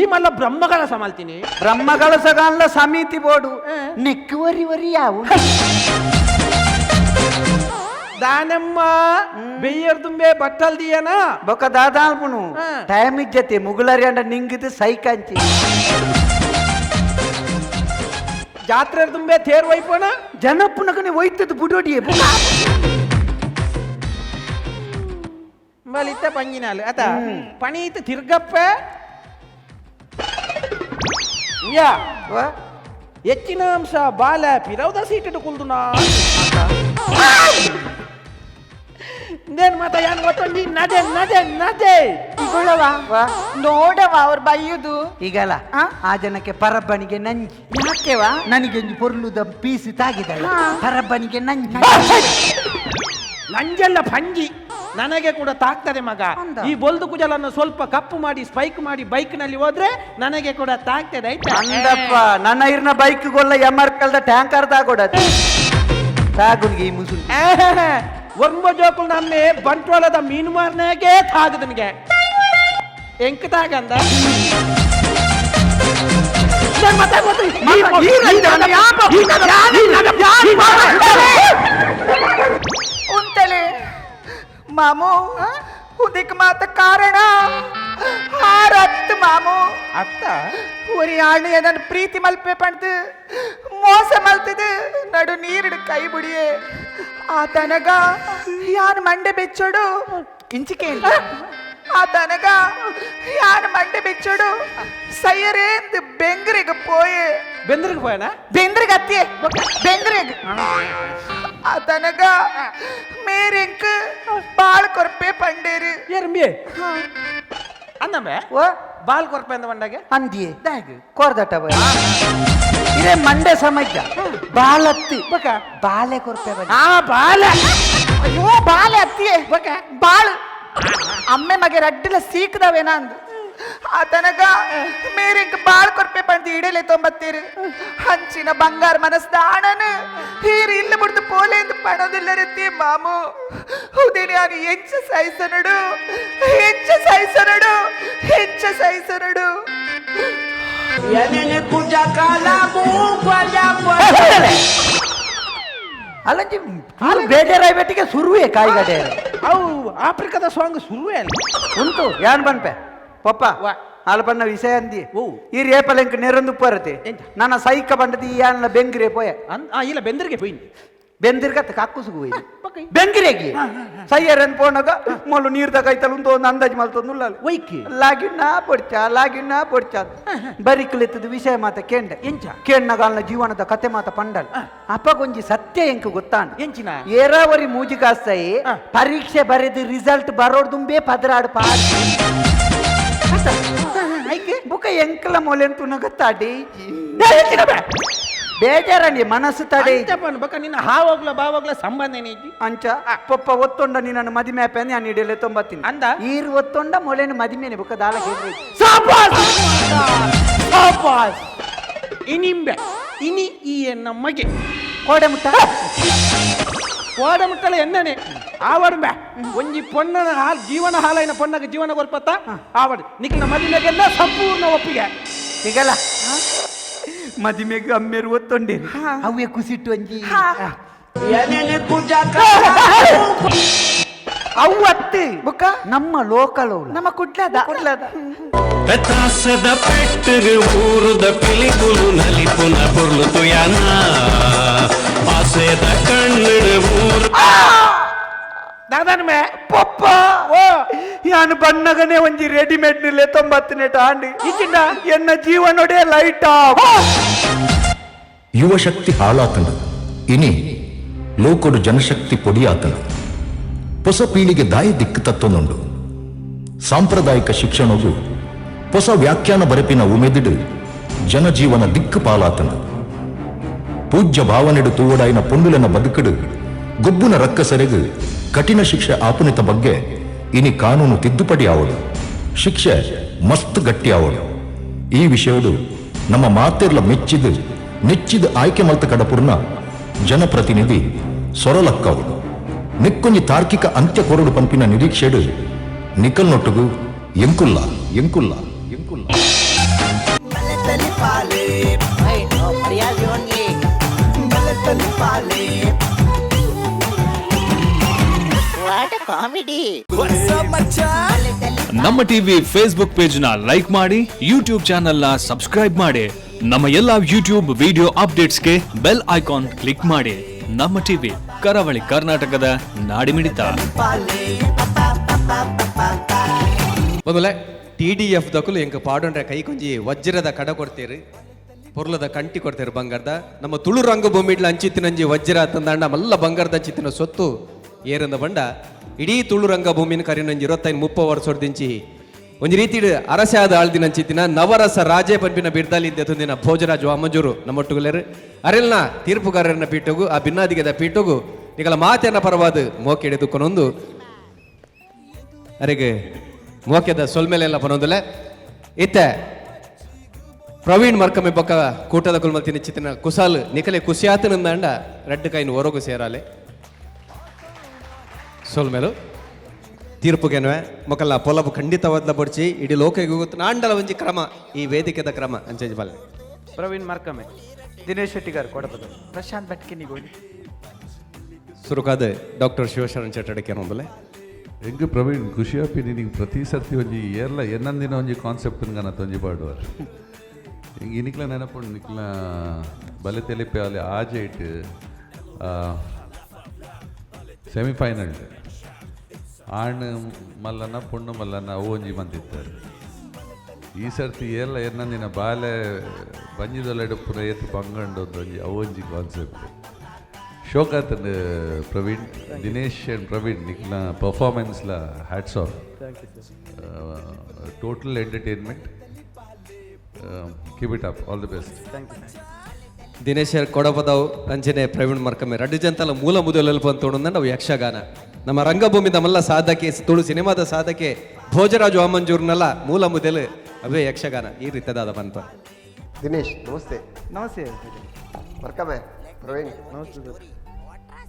ಈ ಮಲ್ಲ ಬ್ರಹ್ಮಗಳ ಸಮಾಲ್ತೀನಿ. ಬ್ರಹ್ಮಗಳ ಸಗಾನ್ಲ ಸಮಿತಿ ಬೋರ್ಡು ನೆಕ್ಕು ವರಿ ವರಿ ಯಾವು. ದಾನಮ್ಮ ಬೆಯ್ಯರ್ ತುಂಬೆ ಬಟ್ಟಲ್ ದಿಯನ. ಬೊಕ ದಾದಾಲ್ಪುನು. ಟೈಮ್ ಇಜ್ಜತೆ ಮುಗುಲರಿ ಅಂಡ ನಿಂಗಿದು ಸೈಕಾಂಚಿ. ಜಾತ್ರೆ ತುಂಬೆ ತೇರ್ ವೈಪೋಣ. ಜನಪ್ಪನಗನೆ ಒಯ್ತದ ಬುಡೋಡಿಯೇ. ಬಲಿತ ಪಂಜಿನಾಲು ಅತ ಪಣೀತ್ ತಿರ್ಗಪ್ಪ ಯಾ ಹೆಚ್ಚಿನ ಅಂಶ ಬಾಲ ಪಿರೌದ ಸೀಟು ಕುಲ್ದುನಾ ಇಂದೇನ್ ಮಾತ ಯಾನ್ ಗೊತ್ತೊಂಜಿ ನದೆ ನದೆ ನದೆ. ಇಗೊಳವ ನೋಡವ ಅವ್ರ ಬೈಯುದು. ಈಗಲ್ಲ. ಆ? ಆ ಜನಕ್ಕೆ ಪರಬ್ಬನಿಗೆ ನಂಜಿ. ಯಾಕೆವಾ? ನನಗೆ ಒಂಜಿ ಪೊರ್ಲುದ ಪೀಸ್ ತಾಗಿದಲ್ಲ. ಪರಬ್ಬನಿಗೆ ನಂಜಿ. ನಂಜೆಲ್ಲ ಪಂಜಿ ನನಗೆ ಕೂಡ ತಾಕ್ತದೆ ಮಗ. ಅಂದ. ಈ ಬೊಲ್ದು ಕುಜಲನ್ನು ಸ್ವಲ್ಪ ಕಪ್ಪು ಮಾಡಿ ಸ್ಪೈಕ್ ಮಾಡಿ ಬೈಕ್ ನಲ್ಲಿ ಹೋದ್ರೆ ನನಗೆ ಕೂಡ ತಾಕ್ತದೆ, ಆಯ್ತಾ? ಅಂದಪ್ಪ, ನನ್ನ ಇರ್ನ ಬೈಕ್ ಗೊಲ್ಲ ಎಂ ಆರ್ ಕಲ್ದ ಟ್ಯಾಂಕರ್ ತಾಗೋಡ ತಾಗುನ್ಗೆ ಈ ಮುಸುಲ್. ಒರ್ಂಬ ಜೋಕುಲ್ ನಮ್ಮೆ ಬಂಟ್ವಾಳದ ಮೀನು ಮಾರನಾಗೆ ತಾಗದನಿಗೆ ಎಂಕ್ ತಾಗಂದ. ಉಂತಲೆ ಮಾಮು, ಉದಿಕ್ ಮಾತ ಕಾರಣ ಹಾರತ್ ಮಾಮು. ಅತ್ತ. ಒರಿ ಆಣು ನನ್ನ ಪ್ರೀತಿ ಮಲ್ಪೆ ಪಂಡ್ದು ಮೋಸ ಮಲ್ತದು ನಡು ನೀರಿಡು ಕೈ ಬುಡಿಯೆ. ಆತನಗ ಯಾನ್ ಮಂಡೆ ಬೆಚ್ಚೋಡು ಇಂಚಿಕೆ, ಆತನಗ ಯಾನ್ ಮಂಡೆ ಬೆಚ್ಚೋಡು ಸೈಯರೇಂದು ಬೆಂಗ್ರಿಗೆ ಪೋಯೆ. ಬೆಂದ್ರಿಗೆ ಪೋಯನ? ಬೆಂದ್ರಿಗೆ ಅತ್ತಿಯೆ, ಬೆಂಗ್ರಿಗೆ. ಆತನಗ ಮೇರೆಂಕ್ ಬಾಳ್ ಕೊರ್ಪೆ ಪಂಡೇರು. ಏರ್ಂಬಿ ಅಂದಮ್ಮೆ. ಓ. ಬಾಲ್ ಕೊರ್ಪೆ ಅಂದ ಬಂಡಾಗೆ. ಅಂದಿಯೇ ಕೋರ್ದಟ್ಟ ಬೈ ಇದೇ ಮಂಡೆ ಸಮಜ್ಜ ಬಾಲತ್ತಿ. ಬಕ. ಬಾಲೆ ಕೊರ್ಪೆ ಬನ್ನಿ. ಆ ಬಾಲ. ಅಯ್ಯೋ, ಬಾಲೆ ಅತ್ತಿಯೆ, ಬಾಳು. ಅಮ್ಮೆ ಮಗೆ ರಡ್ಡಿಲ ಸೀಕ್ದವೇನ ಅಂದು. ಆತನಗ ಮೇರಿಂಗ್ ಬಾಳ್ ಕೊರ್ಪೆ ಪಂದು ಇಡಲೆ ತೊಂಬತ್ತೀರು. ಹಂಚಿನ ಬಂಗಾರ ಮನಸ್ದ ಆಣನು ಹೀರು ಇಲ್ಲ ಬಿಡ್ದು ಪೋಲೆಂದು ಪಣದಿಲ್ಲರತ್ತಿ ಮಾಮು. ಉದೇನಿ ನಾನು ಎಂಚ ಸಹಿಸನಡು, ಎಂಚ ಸಹಿಸನಡು, ಎಂಚ ಸಹಿಸನಡು? Yenene kujakala mukwa japo ಅಲ್ಲಂಜಿ ಬೇಜಾರಾಯ್ಬೆಟ್ಟಿಗೆ ಸುರುವೆ ಕಾಯಿಗಡೆ. ಅವು ಆಫ್ರಿಕಾದ ಸಾಂಗ್ ಶುರುವೇ ಅಲ್ಲ. ಉಂಟು ಯಾನ್ ಬನ್ಪೆ ಪಪ್ಪ. ವಾ. ಆಲ್ ಬಣ್ಣ ವಿಷಯ ಅಂದಿ. ಓ. ಈ ರೇಪಲೆಂಕ್ ನೆರೊಂದು ಪರತೆ. ಎಂತ? ನನ್ನ ಸೈಕ ಬಂಡದಿ ಯಾನ್ಲ ಬೆಂಗ್ರೆ ಪೋಯೆ. ಇಲ್ಲ, ಬೆಂದರಿಗೆ ಪೋಯಿನಿ. ಬೆಂದಿರ್ಗತ್ತ ಕಕ್ಕುಸುಗು ಬೆಂಗಿರೆಗಿ ಸಯ್ಯರನ್ ಪೋನಗ ಮೊಲು ನೀರ್ದ ಕೈತಲ್ ಉಂದು ಒಂದು ಅಂದಾಜು ಮಲ್ತೊಂದು ಒಯ್ಕಿ. ಲಾಗಿಣ್ಣ ಪೊಡ್ಚ ಲಾಗಿಣ್ಣ ಪೊಡ್ಚ ಬರಿಕುಲೆತ್ತದ ವಿಷಯ ಮಾತ ಕೇಂಡ. ಎಂಚ? ಕೇಣ್ಣಗಾಲ್ನ ಜೀವನದ ಕತೆ ಮಾತ ಪಂಡಲ್. ಅಪ್ಪಗೊಂಜಿ ಸತ್ಯ ಎಂಕ್ ಗೊತ್ತಾಂಡ್. ಎಂಚಿನ? ಏರಾವರಿ ಮೂಜಿಗಾಸ್ತಾಯಿ ಪರೀಕ್ಷೆ ಬರೆದು ರಿಸಲ್ಟ್ ಬರೋಡ್ದುಂಬೆ ಪದರಾಡು ಪಾಡ್ ಬುಕ ಎಂಕಲ ಮೊಲೆನ್ ತುನಗ ತಡೆ ಬೇಜಾರಂಡಿ ಮನಸ್ಸು ತಡೆ. ಅಂಚ ಪನ್ ಬೊಕ ನಿನ್ನ ಹಾವಾಗ್ಲ ಬಾವಾಗ್ಲ ಸಂಬಂಧ ಏನೈತಿ? ಅಂಚ ಪೊಪ್ಪ ಒತ್ತೊಂಡ ನಿನ್ನನ್ನು ಮದಿಮೆ ಆಪೇನೆ ನಾನು ತೊಂಬತ್ತೀನಿ. ಅಂದ? ಈರ್ ಒತ್ತೊಂಡ ಮೊಲೆನು ಮದಿಮೇನೆ ಬುಕ್ಕ ದಾಲ ಕೇಳ್ರಿ. ಸಾಬಾಸ್ ಸಾಬಾಸ್, ಇನಿಂಬೆ ಇನಿ ಈ ಎನ್ನ ಮಗೆ. ಕೋಡೆ ಮುಟ್ಟ. ಕೋಡ ಮುಟ್ಟಲ ಎನ್ನನೆ ಆವಡ್ಬೆ ಒಂಜಿ ಪೊನ್ನನ ಹಾಲ್ ಜೀವನ ಹಾಲೈನ ಪೊನ್ನಗ ಜೀವನ ಕೊರ್ಪತ್ತ ಆವಡ್ ನಿಕ್ನ ಮದಿಮೆಗೆಲ್ಲ ಸಂಪೂರ್ಣ ಒಪ್ಪಿಗೆ. ಈಗಲ್ಲ ಮದಿಮೆಗೆ ಅಮ್ಮೇರು ಒತ್ತೊಂಡೆ ಅವೇ ಕುಸಿಟ್ಟು ಒಂಜಿ. ಎನೆನೆ ಕುಜಕ ಅವು ಅತ್ತೆ. ಬುಕ್ಕ? ನಮ್ಮ ಲೋಕಲ್. ನಮ್ಮ ಕುಡ್ಲದ. ಕುಡ್ಲದ. ಪೆತ್ತಾಸದ ಪೆಟ್ಟರು ಊರುದ ಪಿಲಿಕುಲು ನಲಿಪುನ ಪೊರ್ಲು ತುಯಾನ ಆಸೆದ ಕಣ್ಣಡು ಊರು. ದಾದನ ಮೇ. ಪಪ್ಪ. ಓ. ಯಾನು ಬಣ್ಣಗನೆ ಒಂಜಿ ರೆಡಿಮೇಡ್ ನಿಲ್ಲೆ ತೊಂಬತ್ತನೇ ಆಂಡಿ. ಇಚ್ಚಿಂಡ? ಎನ್ನ ಜೀವನೊಡೆ ಲೈಟ್. ಯುವಶಕ್ತಿ ಹಾಳಾತನ, ಇನಿ ಲೋಕಡು ಜನಶಕ್ತಿ ಪೊಡಿಯಾತನ. ಹೊಸ ಪೀಳಿಗೆ ದಾಯಿ ದಿಕ್ಕು ತತ್ವನುಂಡು. ಸಾಂಪ್ರದಾಯಿಕ ಶಿಕ್ಷಣವು ಹೊಸ ವ್ಯಾಖ್ಯಾನ ಬರೆಪಿನ ಉಮೆದಿಡು ಜನಜೀವನ ದಿಕ್ಕು ಪಾಲಾತನ. ಪೂಜ್ಯ ಭಾವನೆಡು ತೂವಡಾಯಿನ ಪೊಂಡುಲೆನ ಬದುಕಡು ಗೊಬ್ಬುನ ರಕ್ಕಸರೆಗು ಕಠಿಣ ಶಿಕ್ಷೆ ಆಪುನಿತ ಬಗ್ಗೆ ಇನಿ ಕಾನೂನು ತಿದ್ದುಪಡಿ ಆವಡು, ಶಿಕ್ಷೆ ಮಸ್ತ್ ಗಟ್ಟಿ ಆವಡು. ಈ ವಿಷಯಡು ನಮ್ಮ ಮಾತೆರ್ಲ ಮೆಚ್ಚಿದು ನೆಚ್ಚಿದ ಆಯ್ಕೆ ಮಲ್ತ ಕಡಪುರ್ನ ಜನಪ್ರತಿನಿಧಿ ಸೊರಲಕ್ಕವಡು ನಿಕ್ಕೊಂಜಿ ತಾರ್ಕಿಕ ಅಂತ್ಯ ಕೊರಡು ಪಂಪಿನ ನಿರೀಕ್ಷೆಡು ನಿಕಲ್ ನೊಟ್ಟುಗು ಎಂಕುಲ್ಲ ಎಂಕುಲ್ಲ ಎಂಕುಲ್ಲ. What a comedy! ನಮ್ಮ ಟಿವಿ ಫೇಸ್ಬುಕ್ ಪೇಜ್ ನ ಲೈಕ್ ಮಾಡಿ, ಯೂಟ್ಯೂಬ್ ಚಾನೆಲ್ ನ ಸಬ್ಸ್ಕ್ರೈಬ್ ಮಾಡಿ. ನಮ್ಮ ಎಲ್ಲಾ ಯೂಟ್ಯೂಬ್ ವಿಡಿಯೋ ಅಪ್ಡೇಟ್ಸ್ಗೆ ಬೆಲ್ ಐಕಾನ್ ಕ್ಲಿಕ್ ಮಾಡಿ. ನಮ್ಮ ಟಿವಿ, ಕರಾವಳಿ ಕರ್ನಾಟಕದ ನಾಡಿಮಿಡಿತ. ಮೊದಲ ಟಿ ಡಿ ಎಫ್ ದಕುಲು ಎಂಕ ಪಾಡೊಂಡ್ರೆ ಕೈ ಕೊಂಜಿ ವಜ್ರದ ಕಡ ಕೊಡ್ತೀರಿ, ಪೊರ್ಲದ ಕಂಟಿ ಕೊಡ್ತೀರಿ ಬಂಗಾರದ. ನಮ್ಮ ತುಳು ರಂಗಭೂಮಿ ಇಡ್ಲ ಅಂಚಿತ್ತಿನಂಜಿ ವಜ್ರ ತಂದಾಂಡ ಮಲ್ಲ ಬಂಗಾರದ ಅಂಚಿತ್ತಿನ ಸೊತ್ತು ಏರಂದ ಬಂಡ ಇಡೀ ತುಳು ರಂಗಭೂಮಿನ ಕರಿನಂಜಿ 25 30 ವರ್ಷದಿಂಚಿ ಒಂಜಿ ರೀತಿ ಅರಸೆ ಆದ ಆಳ್ದಿನ ಅಂಚಿತ್ತಿನ ನವರಸ ರಾಜೇ ಪನ್ಪಿನ ಬಿರ್ದಾಲಿ ತುಂದಿನ ಭೋಜರಾಜ್ ವಾಮಂಜೂರು ನಮ್ಮೊಟ್ಟುಗುಲೇರು. ಅರೆಲ್ನ ತೀರ್ಪುಗಾರರನ್ನ ಪೀಠಗು, ಆ ಭಿನ್ನಾದಿಗೆದ ಪೀಠಗು ನಿಗಲ ಮಾತೆನ ಪರವಾದ ಮೋಕೆ ಹಿಡಿದುಕೊನೊಂದು ಅರೆಗೆ ಮೋಕೆದ ಸೊಲ್ಮೆಲೆಲ್ಲ ಪನೊಂದುಲೆ. ಇತ್ತೆ ಪ್ರವೀಣ್ ಮರ್ಕಮೆ ಬೊಕ್ಕ ಕೂಟದ ಕುಲ್ಮಲ್ತಿನ ಚಿತ್ತಿನ ಕುಸಾಲ್ ನಿಕಲೆ ಕುಸಿಯಾತನಿಂದಾಂಡ ರಡ್ಡು ಕೈನ್ ಹೊರಗು ಸೇರಾಲೆ. ಸೊಲ್ಮೇಲು ತೀರ್ಪುಗೆನ್ವೆ ಮೊಕಲ್ಲ ಪೊಲಬು ಖಂಡಿತವಾದ್ಲ ಬಡ್ಚಿ. ಇಡೀ ಲೋಕೆಗೆ ಗೊತ್ತು ನಾಂಡಲ ಒಂಜಿ ಕ್ರಮ, ಈ ವೇದಿಕೆದ ಕ್ರಮ ಅಂಚೆಂಜಿ ಬಲ್ಲೆ. ಪ್ರವೀಣ್ ಮರ್ಕಮೆ. ದಿನೇಶ್ ಶೆಟ್ಟಿಗಾರ್ ಕೊಡಪದ. ಪ್ರಶಾಂತ್ ಭಟ್ಕಿನಿಗೋಡಿ. ಸುರುಕಾದ ಡಾಕ್ಟರ್ ಶಿವಶರಣ್ ಚಟ್ಟಡಕ್ಕೆ ಒಂದುಲೆ. ಎಂಕ್ ಪ್ರವೀಣ್ ಖುಷಿ ನಿನಗೆ ಪ್ರತಿ ಸರ್ತಿ ಒಂಜಿ ಏರ್ಲ ಎನ್ನಂದಿನ ಒಂಜಿ ಕಾನ್ಸೆಪ್ಟ್ ಗನ ಒಂಜಿ ಪಾಡುವಾರ. ಹಿಂಗೆ ಇನಿಕ್ಲ ನೆನಪುಂಡು ನಿಕ್ಲ ಬಲೆ ತೆಲಿಪೆ ಅಲ್ಲಿ ಆಜೆ ಇಟ್ಟು ಸೆಮಿಫೈನಲ್ ಆಣ್ ಮಲ್ಲನ ಪೊಣ್ಣು ಮಲ್ಲನ ಅವು ಒಂಜಿ ಬಂದಿತ್ತಾರೆ. ಈ ಸರ್ತಿ ಏರ್ಲ ಎನ್ನಂದಿನ ಬಾಲೆ ಬಂಜಿದೊಲೆಡು ಪುರ ಏತು ಬಂಗಂಡು ಒಂಜಿ ಅವು ಒಂಜಿ ಕಾನ್ಸೆಪ್ಟ್ ಶೋಕಾತಂಡ್. ಪ್ರವೀಣ್, ದಿನೇಶ್ ಆ್ಯಂಡ್ ಪ್ರವೀಣ್, ನಿಕ್ಲ ಪರ್ಫಾರ್ಮೆನ್ಸ್ಲ hats off. Total entertainment. Keep it up, all the best. Dinesh Kodapadavu ಅಂಚನೆ ಪ್ರವೀಣ್ ಮರ್ಕಮೆ ರಡ್ಡು ಜಂತಲ ಮೂಲ ಮುದಲೆಲ್ಪ ಅಂತ ಅವು ಯಕ್ಷಗಾನ ನಮ್ಮ ರಂಗಭೂಮಿ ನಮ್ಮಲ್ಲ ಸಾಧಕೆ, ತುಳು ಸಿನಿಮಾದ ಸಾಧಕೆ ಭೋಜರಾಜ್ ವಾಮಂಜೂರ್ನೆಲ್ಲ ಮೂಲ ಮುದಲು ಅವೇ ಯಕ್ಷಗಾನ. ಈ ರೀತಿಯಾದ ಪನ್ಪ. ದಿನೇಶ್, ನಮಸ್ತೆ. ನಮಸ್ತೆ. ಮರ್ಕಮೆ ಪ್ರವೀಣ್. ನಮಸ್ತೆ ಸರ್.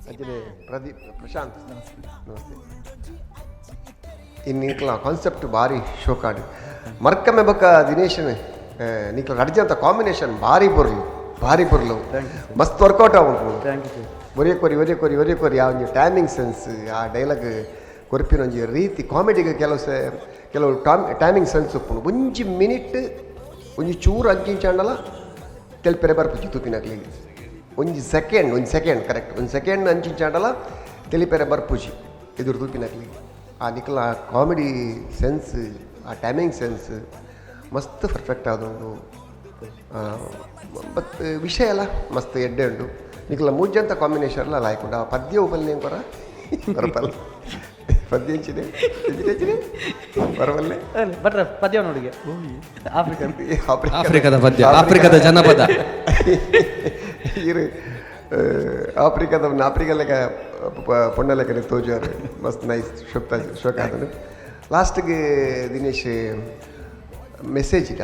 ಅಂಚನೆ ಪ್ರದೀಪ್, ಪ್ರಶಾಂತ್, ನಮಸ್ತೆ. ಇನ್ನು ನಿಕ್ಲ ಕಾನ್ಸೆಪ್ಟ್ ಭಾರಿ ಶೋಕಾಡು. ಮರ್ಕಮೆ ಬೊಕ್ಕ ದಿನೇಶನ್ ನಿಕ್ಲ ರಡ್ಜಂತ ಕಾಂಬಿನೇಷನ್ ಭಾರಿ ಬೊರ್ಲು, ಭಾರಿ ಬೊರ್ಲು, ಮಸ್ತ್ ವರ್ಕೌಟ್ ಆವುಂಡು. Thank you sir. ಒರಿಯ ಕೊರಿ, ಒರಿಯ ಕೊರಿ, ಒರಿಯ ಕೊರಿ ಆ ಒಂಜಿ ಟೈಮಿಂಗ್ ಸೆನ್ಸ್, ಆ ಡೈಲಾಗ್ ಕೊರ್ಪಿನ ಒಂಜಿ ರೀತಿ, ಕಾಮಿಡಿಗೆ ಕೆಲವು ಕೆಲವು ಟೈಮಿಂಗ್ ಸೆನ್ಸ್ ಉಪ್ಪುಂಡು. ಒಂಜಿ ಮಿನಿಟ್ ಒಂಜಿ ಚೂರು ಅಂಚಿಂಚಾಂಡಲ ತೆಲ್ಪೆರೆ ಬರ್ಪುಜಿ ತೂಪಿನಕ್ಲೆಗ್. ಒಂಜಿ ಸೆಕೆಂಡ್, ಒಂಜಿ ಸೆಕೆಂಡ್ ಕರೆಕ್ಟ್, ಒಂಜಿ ಸೆಕೆಂಡ್ ಅಂಚಿಂಚಾಂಡಲ ತೆಲಿಪೆರೆ ಬರ್ಪುಜಿ ಎದುರು ತೂಪಿನಕ್ಲಿ. ಆ ನಿಕಲ ಕಾಮಿಡಿ ಸೆನ್ಸ್, ಆ ಟೈಮಿಂಗ್ ಸೆನ್ಸ್ ಮಸ್ತ್ ಪರ್ಫೆಕ್ಟ್ ಆದುಂಡು. ಬತ್ ವಿಷಯ ಎಲ್ಲ ಮಸ್ತ್ ಎಡ್ಡೆ ಉಂಡು. ನಿಕಲ ಮೂಜಂತ ಕಾಂಬಿನೇಷನ್ಲ ಲಾಯ್ಕ್ ಉಂಡು. ಆ ಪದ್ಯ ಉಪಲ್ನೆ ಕೊರ ಬರಪಲ್ಲ ಪದ್ಯ ಎಂಚಿದೆ ಎಂಚಿದೆ ಬರವಲ್ಲೆ ಬಟ್ರ ಪದ್ಯ ನೋಡಿಗೆ ಆಫ್ರಿಕನ್ ಆಫ್ರಿಕಾದ ಪದ್ಯ, ಆಫ್ರಿಕಾದ ಜನಪದ. ಇರು ಆಫ್ರಿಕಾದ ಆಫ್ರಿಕಾ ಲೆಕ್ಕ ಪೊಣ್ಣ ಲೆಕ್ಕನೆ ತೋಜಾರು. ಮಸ್ತ್ ನೈಸ್ ಶೋಕ್ತಾ ಶೋಕ ಆತನು. ಲಾಸ್ಟ್ಗೆ ದಿನೇಶ್ ಮೆಸೇಜ್ ಇಡ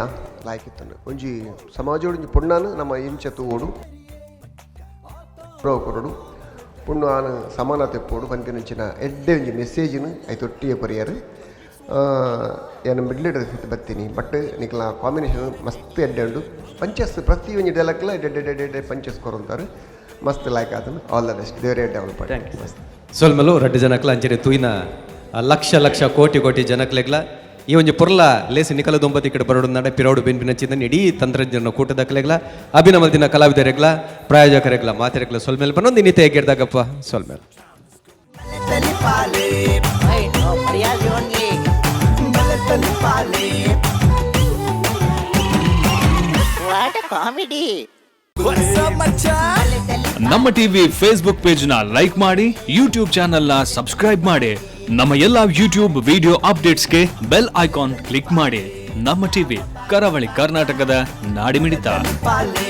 ಲಾಯ್ಕ್ ಇತ್ತು. ಒಂಜಿ ಸಮಾಜೋಡು ಒಂಜಿ ಪೊಣ್ಣಾನು ನಮ್ಮ ಇಂಚ ತೂವೋಡು ಕೊರಡು ಪೊಣ್ಣು ಆನು ಸಮಾನತೆ ಪೋಡು ಪನ್ಪಿನಂಚಿನ ಎಡ್ಡೆ ಒಂಜಿ ಮೆಸೇಜಿನ ಐತೊಟ್ಟಿಗೆ ಕೊರಿಯರು. ಏನು ಮಿಡ್ಲ್ ಬತ್ತೀನಿ ಬಟ್ ನಿಕ್ಲ ಕಾಂಬಿನೇಷನ್ ಮಸ್ತ್ ಎಡ್ಡೆ ಉಂಡು. ಪಂಚಸ್ ಪ್ರತಿ ಒಂಜಿ ಡೈಲಾಗ್ಲ ಎಡ್ಡೆ ಎಡ್ಡೆ ಎಡ್ಡೆ ಪಂಚಸ್ ಕೊರೊಂತಾರೆ. ಮಸ್ತ್ ಲೈಕ್ ಆತನು. ಆಲ್ the best. ದೇವರೇ ಡೆವಲಪ್ ಮಸ್ತ್. ಸೊಲ್ಮೆಲು ರಡ್ಡು ಜನಕ್ಲ ಅಂಚನೆ ತೂಯಿನ ಲಕ್ಷ ಲಕ್ಷ ಕೋಟಿ ಕೋಟಿ ಜನಕ್ಲೆಗ್ಲ ಈ ಒಂಜಿ ಪೊರ್ಲ ಲೇಸಿ ನಿಕಲ ದೊಂಬತ್ತಿ ಕಡೆ ಬರೋಡು ನಡೆ ಪಿರೋಡು ಬೆನ್ಪಿನ ಚಿಂತನೆ ಇಡೀ ತಂತ್ರಜ್ಞನ ಕೂಟದಕ್ಲೆಗ್ಲ ಅಭಿನಮಲ್ದಿನ ಕಲಾವಿದರೆಗ್ಲ ಪ್ರಾಯೋಜಕರೆಗ್ಲ ಮಾತೆರೆಗ್ಲ ಸೊಲ್ಮೇಲೆ ಬನ್ನೊಂದು ಇನ್ನಿತೆ ಹೇಗಿರ್ದಾಗಪ್ಪ ಸೊಲ್ಮೇಲೆ. What comedy. ನಮ್ಮ ಟಿವಿ ಫೇಸ್ಬುಕ್ ಪೇಜ್ ನ ಲೈಕ್ ಮಾಡಿ, ಯೂಟ್ಯೂಬ್ ಚಾನೆಲ್ ನ ಸಬ್ಸ್ಕ್ರೈಬ್ ಮಾಡಿ, ನಮ್ಮ ಎಲ್ಲಾ ಯೂಟ್ಯೂಬ್ ವಿಡಿಯೋ ಅಪ್ಡೇಟ್ಸ್ಗೆ ಬೆಲ್ ಐಕಾನ್ ಕ್ಲಿಕ್ ಮಾಡಿ. ನಮ್ಮ ಟಿವಿ, ಕರಾವಳಿ ಕರ್ನಾಟಕದ ನಾಡಿಮಿಡಿತ. ಪಾಲೆ.